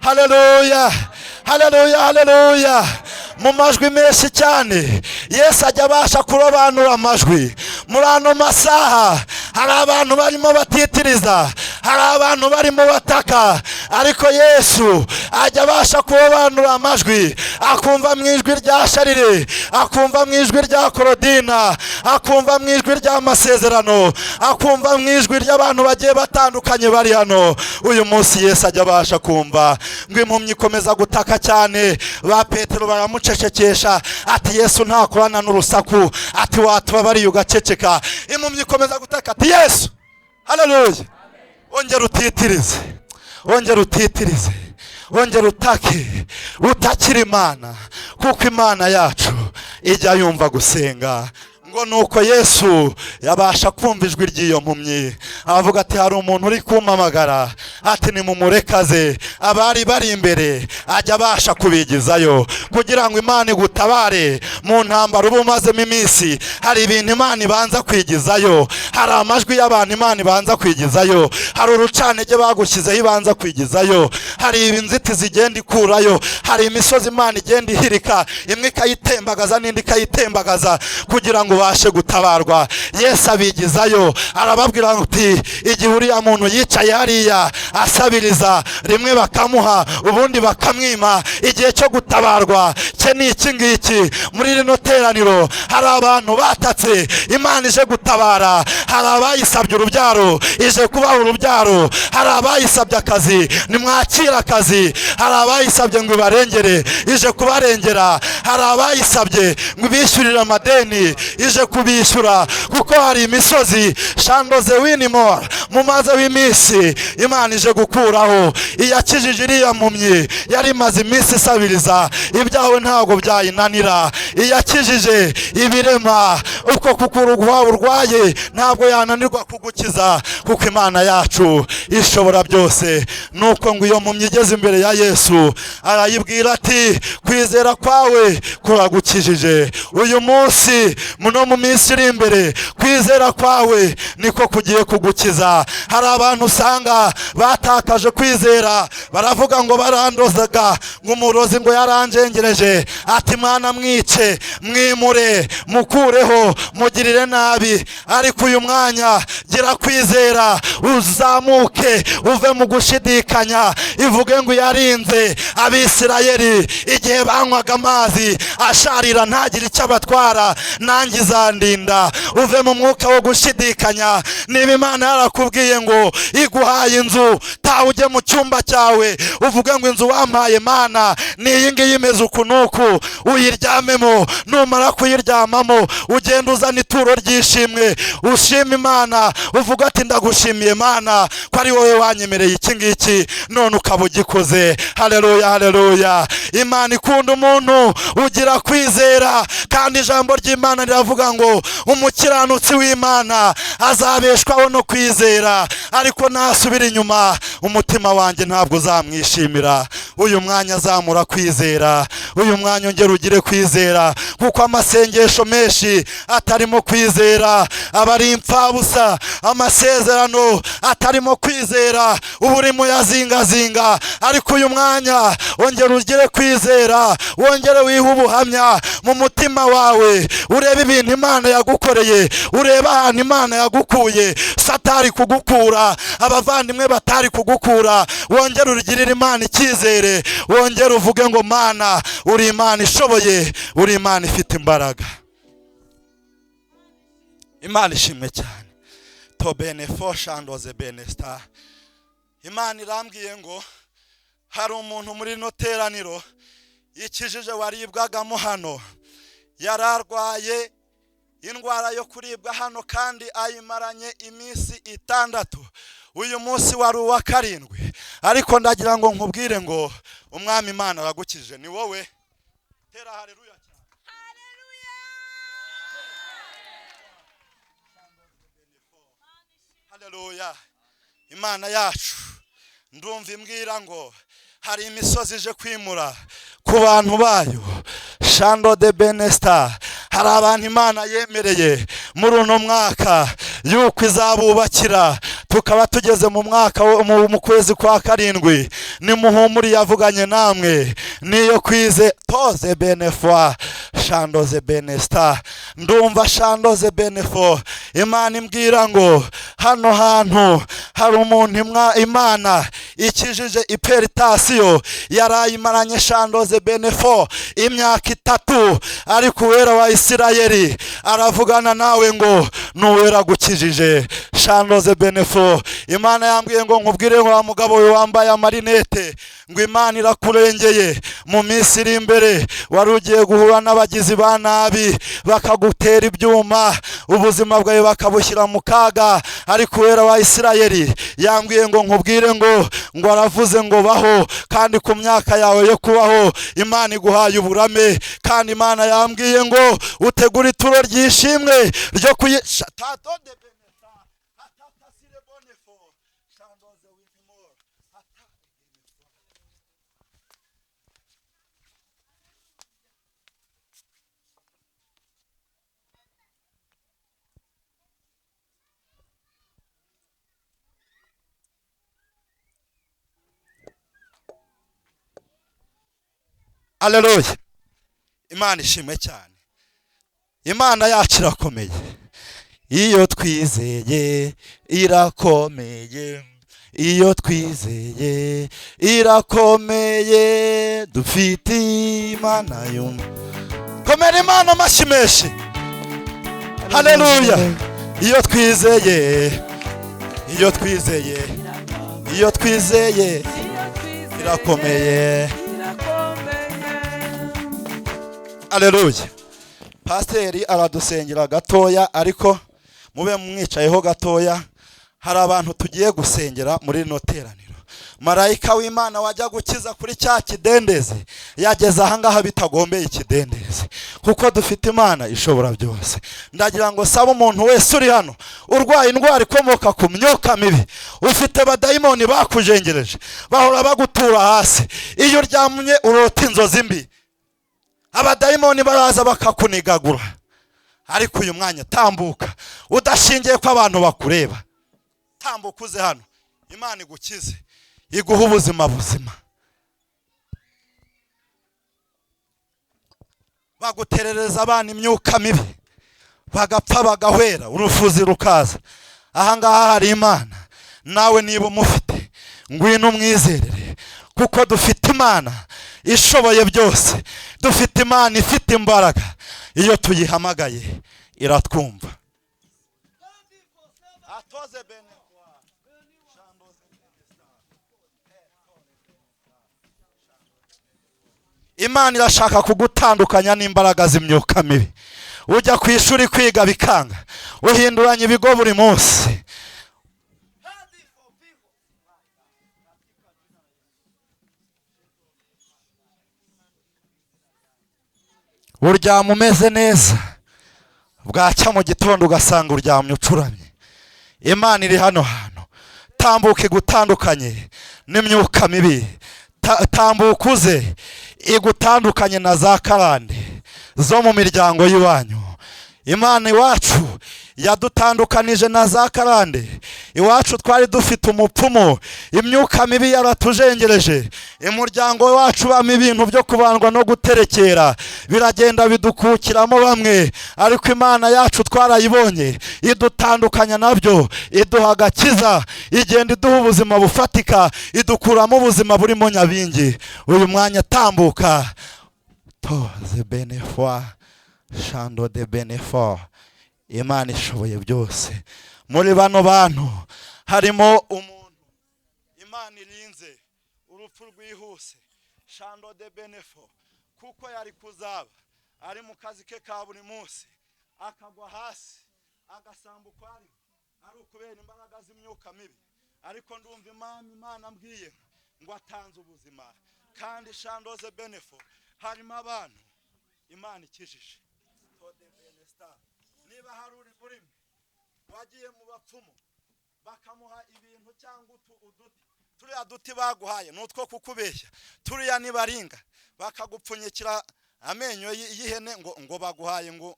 haleluya, haleluya, haleluya. Mu majwi menshi cyane, Yesu ajya abasha kurobanura amajwi. Muri ano masaha hari abantu barimo batitiriza, hari abantu barimo bataka, ariko Yesu ajya abasha kurobanura amajwi, akumva mu ijwi rya Sharire, akumva mu ijwi rya Korodina, akumva mu ijwi rya Masezerano, akumva mu ijwi ry'abantu bagiye batandukanye bari hano uyu munsi. Yesu ajya abasha kumva. Ngo impumyi ikomeza gutaka cyane, ba Petero baramucecekesha, ati "Yesu ntakorana n'urusaku," ati "watubabariye ugaceceka." Impumyi ikomeza gutaka ati "Yesu." Haleluya. Ongera utitirize, ongera utitirize, ongera utake, utakira Imana, kuko Imana yacu ijya yumva gusenga. Ngo nuko Yesu yabasha kumva ijwi ry'iyo mpumyi, avuga ati: "Hari umuntu uri kumpamagara." Ati: "Nimumurekaze." Abari bari imbere ajya abasha kubigizayo kugira ngo Imana igutabare mu ntambara uba umazemo iminsi. Hari ibintu Imana ibanza kwigizayo, hari amajwi y'abantu Imana ibanza kwigizayo, hari urucantege bagushyizeho ibanza kwigizayo, hari inzitizi igenda ikurayo, hari imisozi Imana igenda ihirika, imwe ikayitembagaza n'indi ikayitembagaza kugira ngo ubashe gutabarwa. Yesu abigizayo, arababwira ati: "Igihe uriya muntu yicaye hariya asabiriza, rimwe bakamuha, ubundi bakamwima, igihe cyo gutabarwa cye ni iki ngiki." Muri rino teraniro hari abantu batatse, Imana ije gutabara. Hari abayisabye urubyaro, ije kubaha urubyaro. Hari abayisabye akazi, nimwakire akazi. Hari abayisabye ngo ibarengere, ije kubarengera. Hari abayisabye ngo ibishyurire amadeni, ije kubishyura, kuko hari imisozi shandoze winimora mumaze w'iminsi Imana ije gukuraho. Iyakijije iriya mpumyi yari imaze iminsi isabiriza, ibyawe ntabwo byayinanira. Iyakijije ibirema uko kukurugwa urwaye, ntabwo yananirwa kugukiza, kuko Imana yacu ishobora byose. Nuko ngo iyo mpumyi igeze imbere ya Yesu, arayibwira ati: "Kwizera kwawe kuragukijije." Uyu munsi muno mu minsi iri imbere, kwizera kwawe niko kugiye kugukiza. Hari abantu usanga batakaje kwizera, baravuga ngo barandozaga, ngo umurozi ngo yaranjengereje, ati: "Mwana, mwice, mwimure, mukureho, mugirire nabi." Ariko uyu mwanya gira kwizera, uzamuke uve mu gushidikanya. Ivuge ngo yarinze Abisirayeli igihe banywaga amazi asharira ntagire icyo abatwara, nanjye izandinda. Uve mu mwuka wo gushidikanya. Niba Imana yarakubwiye ngo iguhaye inzu, tawe ujye mu cyumba cyawe uvuge ngo: "Inzu wampaye, Mana, ni iyi ngiyi, imeze uku n'uku." Uyiryamemo. Numara kuyiryamamo, ugenda uzana ituro ry'ishimwe, ushima Imana, uvuga ati: "Ndagushimiye Mana ko ari wowe wanyemereye iki ngiki none ukaba ugikoze." Haleluya, haleluya! Imana ikunda umuntu ugira kwizera, kandi ijambo ry'Imana riravuga ngo umukiranutsi w'Imana azabeshwaho no kwizera, ariko nasubira inyuma umutima wanjye ntabwo uzamwishimira. Uyu mwanya azamura kwizera, uyu mwanya ongera ugire kwizera, kuko amasengesho menshi atarimo kwizera aba ari impfabusa. Amasezerano atarimo kwizera uba urimo yazingazinga. Ariko uyu mwanya ongera ugire kwizera, wongere wihe ubuhamya mu mutima wawe, urebe ibintu Imana yagukoreye, urebe ahantu Imana yagukuye, satari kugukura, abavandimwe batari kugukura. Wongere urugirire Imana icyizere, wongere uvuge ngo: "Mana, uri Imana ishoboye, uri Imana ifite imbaraga." Imana ishimwe cyane. Tobene shandoze benesita. Imana irambwiye ngo hari umuntu muri rino teraniro ikijije waribwagamo hano. Yari arwaye indwara yo kuribwa hano kandi ayimaranye iminsi 6, uyu munsi wari uwa 7. Ariko ndagira ngo nkubwire ngo Umwami Imana aragukije. Ni wowe, tera haleluya cyane. Haleluya! Imana yacu ndumva imbwira ngo hari imisozi ije kwimura ku bantu bayo. Shando de benesta. Hari abantu Imana yemereye muri uno mwaka yuko izabubakira, tukaba tugeze mu mwaka mu kwezi kwa 7. Nimuhumuri, yavuganye namwe niyo kwize toze benefwa shandoze benesta. Ndumva shandoze benefo. Imana imbwira ngo hano hantu hari umuntu Imana ikijije iperitasiyo yarayimaranye shandoze benefo imyaka 3. Ariko Uwera wa Isirayeli aravugana nawe ngo nuwera gukijije. Shandoze benefo. Imana yambwiye ngo nkubwire wa mugabo we wambaye amarinete ngo Imana irakurengeye. Mu minsi iri imbere wari ugiye guhura n'abagizi ba nabi bakagutera ibyuma, ubuzima bwawe bakabushyira mu kaga, ariko Uwera wa Isirayeli yambwiye ngo nkubwire ngo aravuze ngo baho, kandi ku myaka yawe yo kubaho Imana iguhaye uburame. Kandi Imana yambwiye ngo utegure ituro ry'ishimwe ryo kuyi Tato de beneta, atata sire bonefo, shandoze wimimor, ata. Aleluya. Imana ishimwe cyane. Imana yacu irakomeye. Iyo twizeye irakomeye. Iyo twizeye irakomeye. Dufite Imana yumva. Komera Imana amashyi menshi. Haleluya. Iyo twizeye, iyo twizeye, iyo twizeye irakomeye. Aleluya. Pasiteri aradusengera gatoya, ariko mube mwicayeho gatoya. Hari abantu tugiye gusengera muri rino teraniro. Marayika w'Imana wajya gukiza kuri cya kidendezi yageze ahangaha bitagombeye ikidendezi, kuko dufite Imana ishobora byose. Ndagira ngo sabe umuntu wese uri hano urwaye indwara ikomoka ku myuka mibi, ufite badayimoni bakujengereje, bahora bagutura hasi, iyo uryamye urota inzozi mbi, abadayimoni baraza bakakunigagura. Ariko uyu mwanya tambuka udashingiye ko abantu bakureba, tambuka uze hano, Imana igukize, iguha ubuzima buzima. Baguterereza abana imyuka mibi, bagapfa bagahwera, urufuzi rukaza. Ahangaha hari Imana, nawe niba umufite ngwino umwizerere, kuko dufite Imana ishoboye byose, dufite Imana ifite imbaraga, iyo tuyihamagaye iratwumva. Atoze bene. Imana irashaka kugutandukanya n'imbaraga z'imyuka mibi. Ujya ku ishuri kwiga bikanga, uhinduranya ibigo buri munsi. Uryama umeze neza, bwacya mu gitondo ugasanga uryamye ucuramye. Imana iri hano hantu, tambuka igutandukanye n'imyuka mibi, tambuka uze igutandukanye na za karande zo mu miryango y'iwanyu. Imana iwacu yadutandukanije na za karande. Iwacu twari dufite umupfumu, imyuka mibi yaratujengereje, umuryango wacu bamo ibintu byo kubandwa no guterekera, biragenda bidukukiramo bamwe, ariko Imana yacu twarayibonye, idutandukanya nabyo, iduha agakiza, igenda iduha ubuzima bufatika, idukuramo ubuzima burimo nyabingi. Uyu mwanya tambuka toze benefoi shando de benefort. Imana ishoboye byose. Muri bano bantu harimo umuntu Imana irinze urupfu rwihuse, shando de benefo, kuko yari kuzaba ari mu kazi ke ka buri munsi akagwa hasi agasambuka ari ukubera imbaraga z'imyuka mibi. Ariko ndumva Imana ambwiye ngo atanze ubuzima. Kandi shando ze benefo harimo abantu Imana ikijije. Niba hari uri muri mwe wagiye mu bapfumu bakamuha ibintu cyangwa uduti, turiya duti baguhaye nutwo kukubeshya, turiya nibaringa bakagupfunyikira amenyo y'ihene ngo baguhaye ngo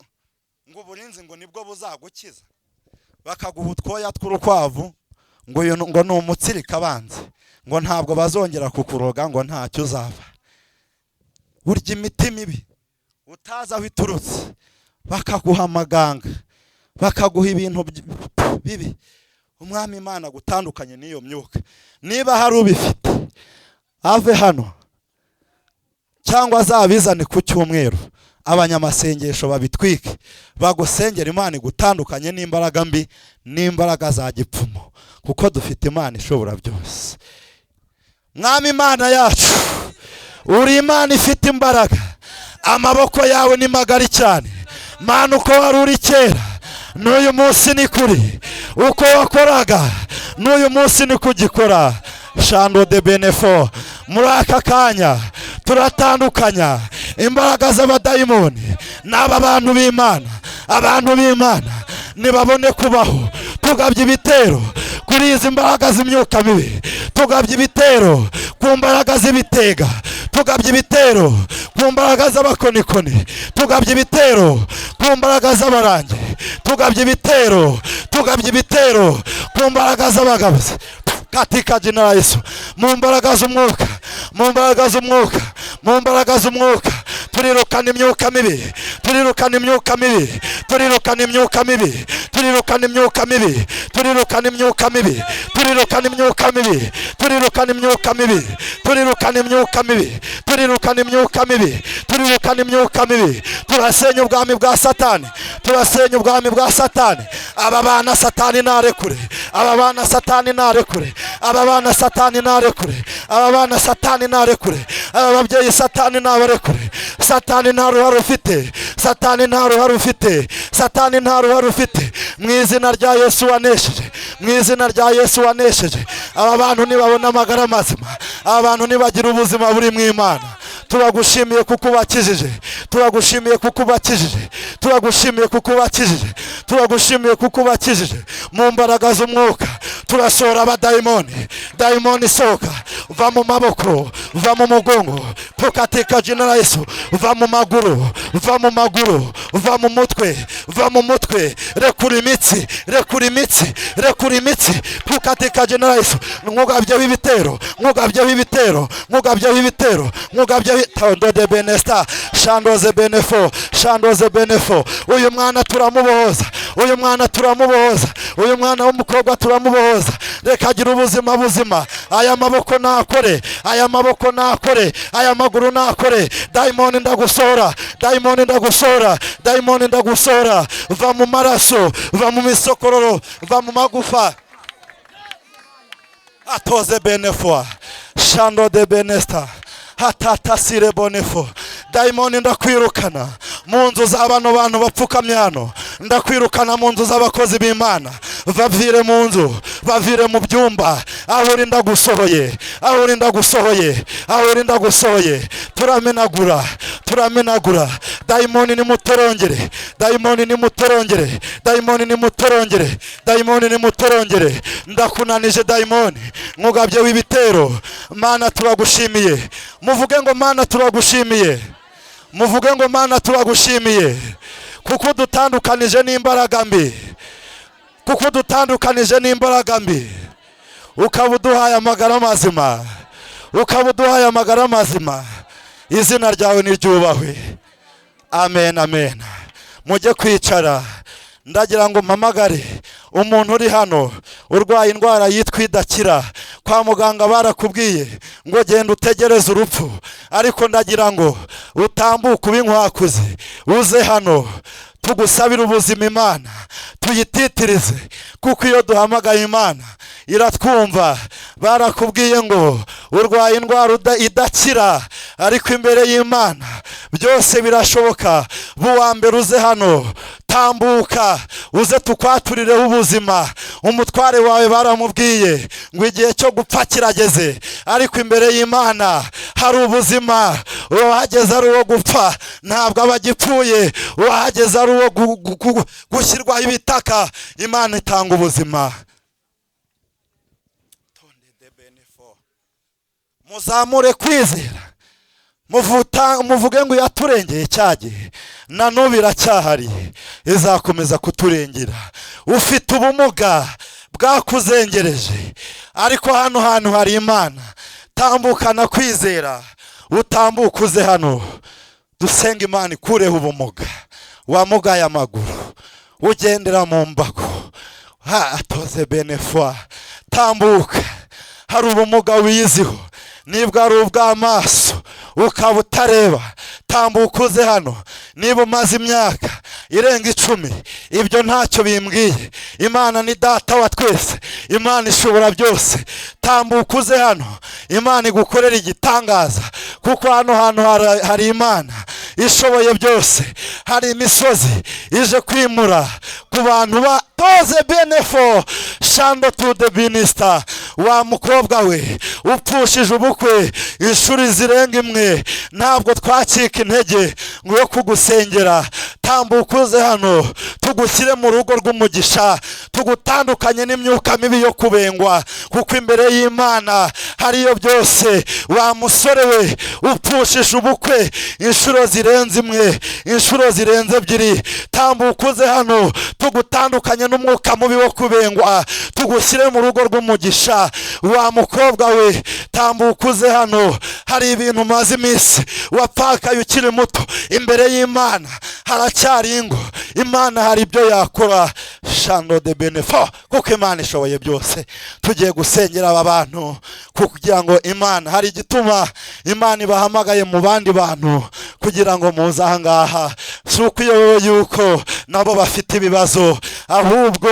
uburinzi ngo nibwo buzagukiza, bakaguha utwoya tw'urukwavu ngo uyu ngo ni umutsirika banze, ngo ntabwo bazongera kukuroga, ngo ntacyo uzaba. Burya imiti mibi utazi aho iturutse, bakaguha amaganga, bakaguha ibintu bibi. Umwami Imana gutandukanye n'iyo myuka. Niba hari ubifite ave hano cyangwa azabizane ku cyumweru, Abanyamasengesho babitwike, bagusengera Imana igutandukanye n'imbaraga mbi n'imbaraga za gipfumu, kuko dufite Imana ishobora byose. Mwami Imana yacu, uri Imana ifite imbaraga, amaboko yawe ni magari cyane. Mana, uko wari uri kera n'uyu munsi ni kuri, uko wakoraga n'uyu munsi ni kugikora. Shando de benefo, muri aka kanya turatandukanya imbaraga z'abadayimoni n'aba bantu b'Imana. Abantu b'Imana nibabone kubaho. Tugabye ibitero kuri izi mbaraga z'imyuka mibi, tugabye ibitero ku mbaraga z'ibitega, tugabye ibitero ku mbaraga z'abakonikoni, tugabye ibitero ku mbaraga z'abarangi, tugabye ibitero, tugabye ibitero ku mbaraga z'abagabuzi, katika jina la Yesu. Mu mbaraga z'umwuka, mu mbaraga z'umwuka, mu mbaraga z'umwuka, turirukana imyuka mibi, turirukana imyuka mibi, turirukana imyuka mibi, turirukana imyuka mibi, turirukana imyuka mibi, turirukana imyuka mibi, turirukana imyuka mibi, turirukana imyuka mibi, turirukana imyuka mibi, turirukana imyuka mibi. Turasenya ubwami bwa Satani, turasenya ubwami bwa Satani. Aba bana Satani narekure, aba bana Satani narekure, aba bana Satani narekure, aba bana Satani narekure, aba babyeyi Satani nabarekure. Satani nta ruhare ufite, Satani nta ruhare ufite, Satani nta ruhare ufite. Mu izina rya Yesu wanesheje, mu izina rya Yesu wanesheje. Aba bantu nibabona amagara mazima, aba bantu nibagira ubuzima buri mu Imana. Turagushimiye kuko ubakijije, turagushimiye kuko ubakijije, turagushimiye kuko ubakijije, turagushimiye kuko ubakijije. Mu mbaraga z'umwuka turasohora abadayimoni. Dayimoni sohoka, va mu maboko, va mu mugongo, katika jina la Yesu. Va mu maguru, va mu maguru, va mu mutwe, va mu mutwe. Rekura imitsi, rekura imitsi, rekura imitsi, katika jina la Yesu. Mwugabyeho ibitero, mwugabyeho ibitero, mwugabyeho ibitero, mwugabyeho tondo de benesta, shandoze benefo, shandoze benefo. Uyu mwana turamubohoza, uyu mwana turamubohoza, uyu mwana w'umukobwa turamubohoza. Reka agira ubuzima buzima. Aya maboko nakore, aya maboko nakore, aya maguru nakore. Dayimoni ndagusohora, dayimoni ndagusohora, dayimoni ndagusohora. Va mu maraso, va mu misokororo, va mu magufa. Atoze benefo, shando de benesta, hatata sire bonefo. Dayimoni ndakwirukana mu nzu z'abano bantu bapfukamye hano, ndakwirukana mu nzu z'abakozi b'Imana. Bavire mu nzu, bavire mu byumba. Aho uri ndagusohoye, aho uri ndagusohoye, aho uri ndagusohoye. Turamenagura, turamenagura. Dayimoni nimutorongere, dayimoni nimutorongere, dayimoni nimutorongere, dayimoni nimutorongere. Ndakunanije dayimoni, mwugabye w'ibitero. Mana turagushimiye. Muvuge ngo Mana turagushimiye, muvuge ngo Mana turagushimiye, kuko dutandukanije n'imbaraga mbi, kuko dutandukanije n'imbaraga mbi, ukaba uduhaye amagara mazima, ukaba uduhaye amagara mazima. Izina ryawe niryubahwe. Amen, amen. Mujye kwicara. Ndagira ngo mpamagare umuntu uri hano urwaye indwara yitwa idakira. Kwa muganga barakubwiye ngo genda utegereze urupfu, ariko ndagira ngo utambuke ubinkwakuze, uze hano tugusabire ubuzima. Imana tuyititirize, kuko iyo duhamagaye Imana iratwumva. Barakubwiye ngo urwaye indwara idakira, ariko imbere y'Imana byose birashoboka. Buwa mbere uze hano, tambuka uze tukwaturireho ubuzima. Umutware wawe baramubwiye ngo igihe cyo gupfa kirageze, ariko imbere y'Imana hari ubuzima. Uwahageze ari uwo gupfa ntabwo aba agipfuye, uwahageze ari uwo gushyirwaho ibitaka. Imana itanga ubuzima. Muzamure kwizera, muvuge ngo yaturengeye cya gihe, na n'ubu iracyahari, izakomeza kuturengera. Ufite ubumuga bwakuzengereje, ariko hano hantu hari Imana. Tambukana kwizera, utambuke uze hano dusenga Imana ikureho ubumuga. Wamugaye amaguru, ugendera mu mbago, atoze benefwa. Tambuka, hari ubumuga wiyiziho, nibwo ari ubw'amaso, ukaba utareba, tambuka uze hano. Niba umaze imyaka irenga 10, ibyo ntacyo bimbwiye. Imana ni data wa twese, Imana ishobora byose. Tambuka uze hano, Imana igukorera igitangaza, kuko hano hantu hari Imana ishoboye byose. Hari imisozi ije kwimura ku bantu ba toze benefo shando to the minister. Wa mukobwa we upfushije ubukwe inshuro zirenga imwe, ntabwo twacika intege ngo yo kugusengera. Tambuka uze hano, tugushyire mu rugo rw'umugisha, tugutandukanye n'imyuka mibi yo kubengwa, kuko imbere y'Imana hariyo byose. Wa musore we upfushije ubukwe inshuro zirenze imwe, inshuro zirenze 2, tambuka uze hano, tugutandukanye n'umwuka mubi wo kubengwa, tugushyire mu rugo rw'umugisha. Wa mukobwa we tambuka uze hano, hari ibintu umaze iminsi wapfakaye ukiri muto, imbere y'Imana haracyari ingo, Imana hari ibyo yakora. Shando de benefo, kuko Imana ishoboye byose. Tugiye gusengera aba bantu kugira ngo Imana, hari igituma Imana ibahamagaye mu bandi bantu kugira ngo muze aha ngaha. Si uko yuko nabo bafite ibibazo, ahubwo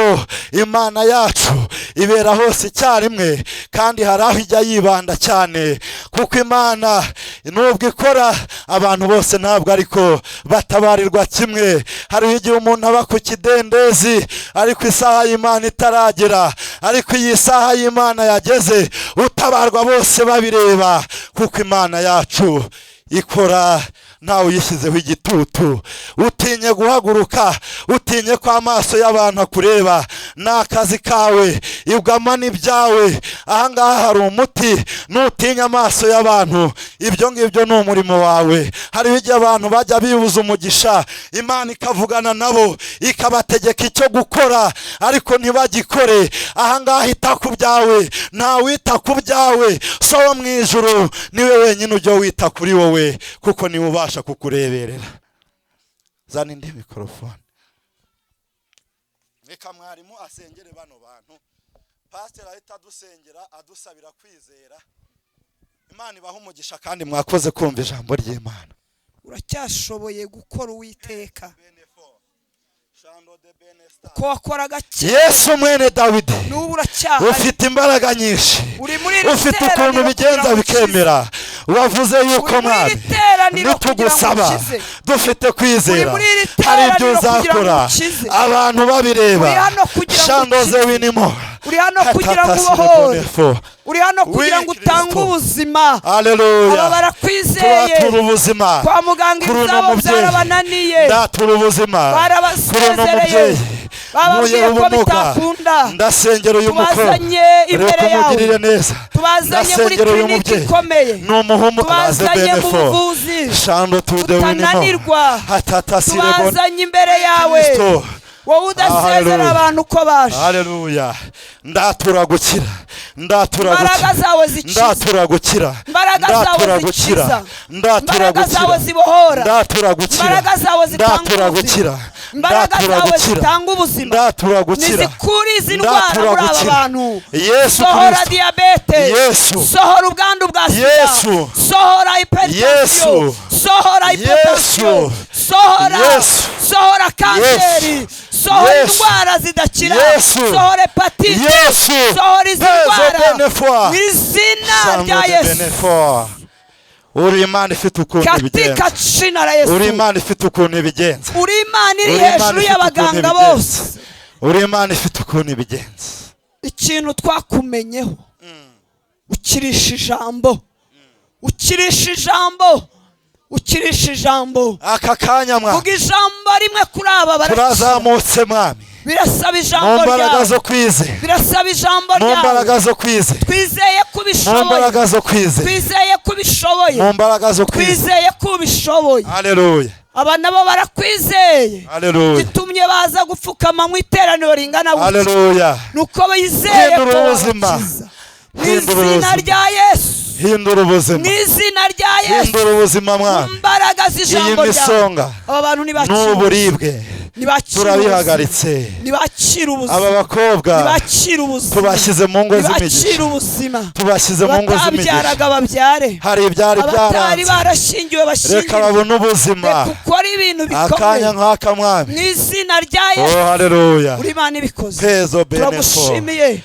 Imana yacu ibera hose icyarimwe, kandi hari aho ijya yibanda cyane, kuko Imana nubwo ikora abantu bose ntabwo ariko batabarirwa kimwe. Hari igihe umuntu aba ku kidendezi ariko isaha y'Imana itaragera, ariko iyi saha y'Imana yageze utabarwa bose babireba, kuko Imana yacu ikora ntawe uyishyizeho igitutu. Utinye guhaguruka, utinye ko amaso y'abantu akureba, ni akazi kawe, ibwama n'ibyawe. Aha ngaha hari umuti, nutinya amaso y'abantu, ibyo ngibyo ni umurimo wawe. Hariho igihe abantu bajya bibuza umugisha, Imana ikavugana nabo ikabategeka icyo gukora ariko ntibagikore. Aha ngaha ita ku byawe, ntawita ku byawe, so wo mu ijuru niwe wenyine ujya wita kuri wowe, kuko niwe ubasha kukureberera. Zana indi mikorofone, reka mwarimu asengere bano bantu. Pasiteri ahita adusengera, adusabira kwizera. Imana ibaha umugisha, kandi mwakoze kumva ijambo ry'Imana. Uracyashoboye gukora Uwiteka ko wakoraga kera, Yesu mwene Dawidi, n'ubu uracyahari, ufite imbaraga nyinshi, uri muri iri ufite ukuntu teraniro bigenza kugira ngo ukize. bikemera. Wavuze yuko Uri muri mwami iri teraniro kugira ngo nitugusaba ukize. dufite kwizera, Uri muri iri hari ibyo teraniro kugira ngo uzakora ukize. abantu babireba. Uri hano kugira ngo Shandoze ukize. winimo Uri hano kugira ngo ubohore, uri hano kugira ngo utange Kristo. ubuzima. Aba Haleluya, barakwizeye. turatura ubuzima Kwa muganga kuri uno ibyabo mubyeyi. byarabananiye, Ndatura ubuzima kuri uno barabasezereye, mubyeyi bababwiye nkuye ko ubumuga. bitakunda. Ndasengera uyu mukobwa, Tubazanye imbere reka yawe, umugirire neza. tubazanye muri Ndasengera uyu kiriniki mubyeyi, ikomeye, ni umuhumu aze tubazanye mu benefo buvuzi shando tude winimo butananirwa, hatatasirebo tubazanye imbere yawe, Kristo. wowe udasezera Hallelujah. abantu uko baje. Haleluya, ndatura gukira, ndatura Imbaraga gukira, zawe zikiza, ndatura gukira, imbaraga zawe ndatura gukira, zikiza, ndatura imbaraga gukira, zawe zibohora, ndatura gukira, imbaraga zawe zitanga ndatura ubuzima, gukira, imbaraga ndatura zawe gukira, zitanga ubuzima, ndatura gukira, nizikure izi ndwara ndatura muri aba gukira. bantu. Yesu Sohora Kristo. diyabete, Yesu. sohora ubwandu bwa sida, Yesu. sohora hypertension, Yesu. sohora hypertension, Yesu. sohora, Yesu. sohora kanseri, sohora Yesu. indwara zidakira, Yesu. sohora hepatite, Yesu. sohora izi Pezo ndwara benefo. mu izina Sango rya de Yesu. benefo. Uri Imana ifite ukuntu ibigenza. Katika jina la Yesu. Uri Imana ifite ukuntu ibigenza. Uri Imana iri Uri Imana hejuru ifite ukuntu y'abaganga ibigenza. bose. Uri Imana ifite ukuntu ibigenza. Ikintu twakumenyeho, ukirisha ijambo, ukirisha ijambo, ukirisha ijambo. Aka kanya mwami, Vuga ijambo rimwe kuri aba barakira. turazamutse mwami, Birasaba mu ijambo mbaraga ryawe, zo kwizera, birasaba ijambo mu ryawe. mbaraga zo kwizera, Twizeye ko mu ubishoboye, mbaraga zo kwizera, twizeye ko ubishoboye, mu mbaraga zo kwizera. twizeye ko ubishoboye. Haleluya, Aba nabo barakwizeye, haleluya, gitumye baza gupfukama mu iteraniro ringana gutya, haleluya. nuko bizeye Hindura ko ubuzima. wabakiza. Mu Hindura izina ubuzima. rya Yesu, Hindura mu ubuzima, izina rya Yesu, hindura ubuzima mu mwami. mbaraga Iyi z'ijambo ryawe, misonga aba bantu ntibakire. n'uburibwe. Nibakire Turabihagaritse. Nibakire Aba ubuzima. bakobwa Nibakire ubuzima. tubashyize mu ngo Nibakire z'imigisha. ubuzima. Tubashyize mu ngo z'imigisha. Batabyaraga babyare. Hari ibyari Abatari byaranze, barashyingiwe reka bashyingirwe. babone ubuzima. Reka ukore ibintu Akanya bikomeye nk'aka, Mwami. mu izina rya Oh, Yesu. haleluya. Uri Imana ibikoze. Pezo benefo. Turagushimiye.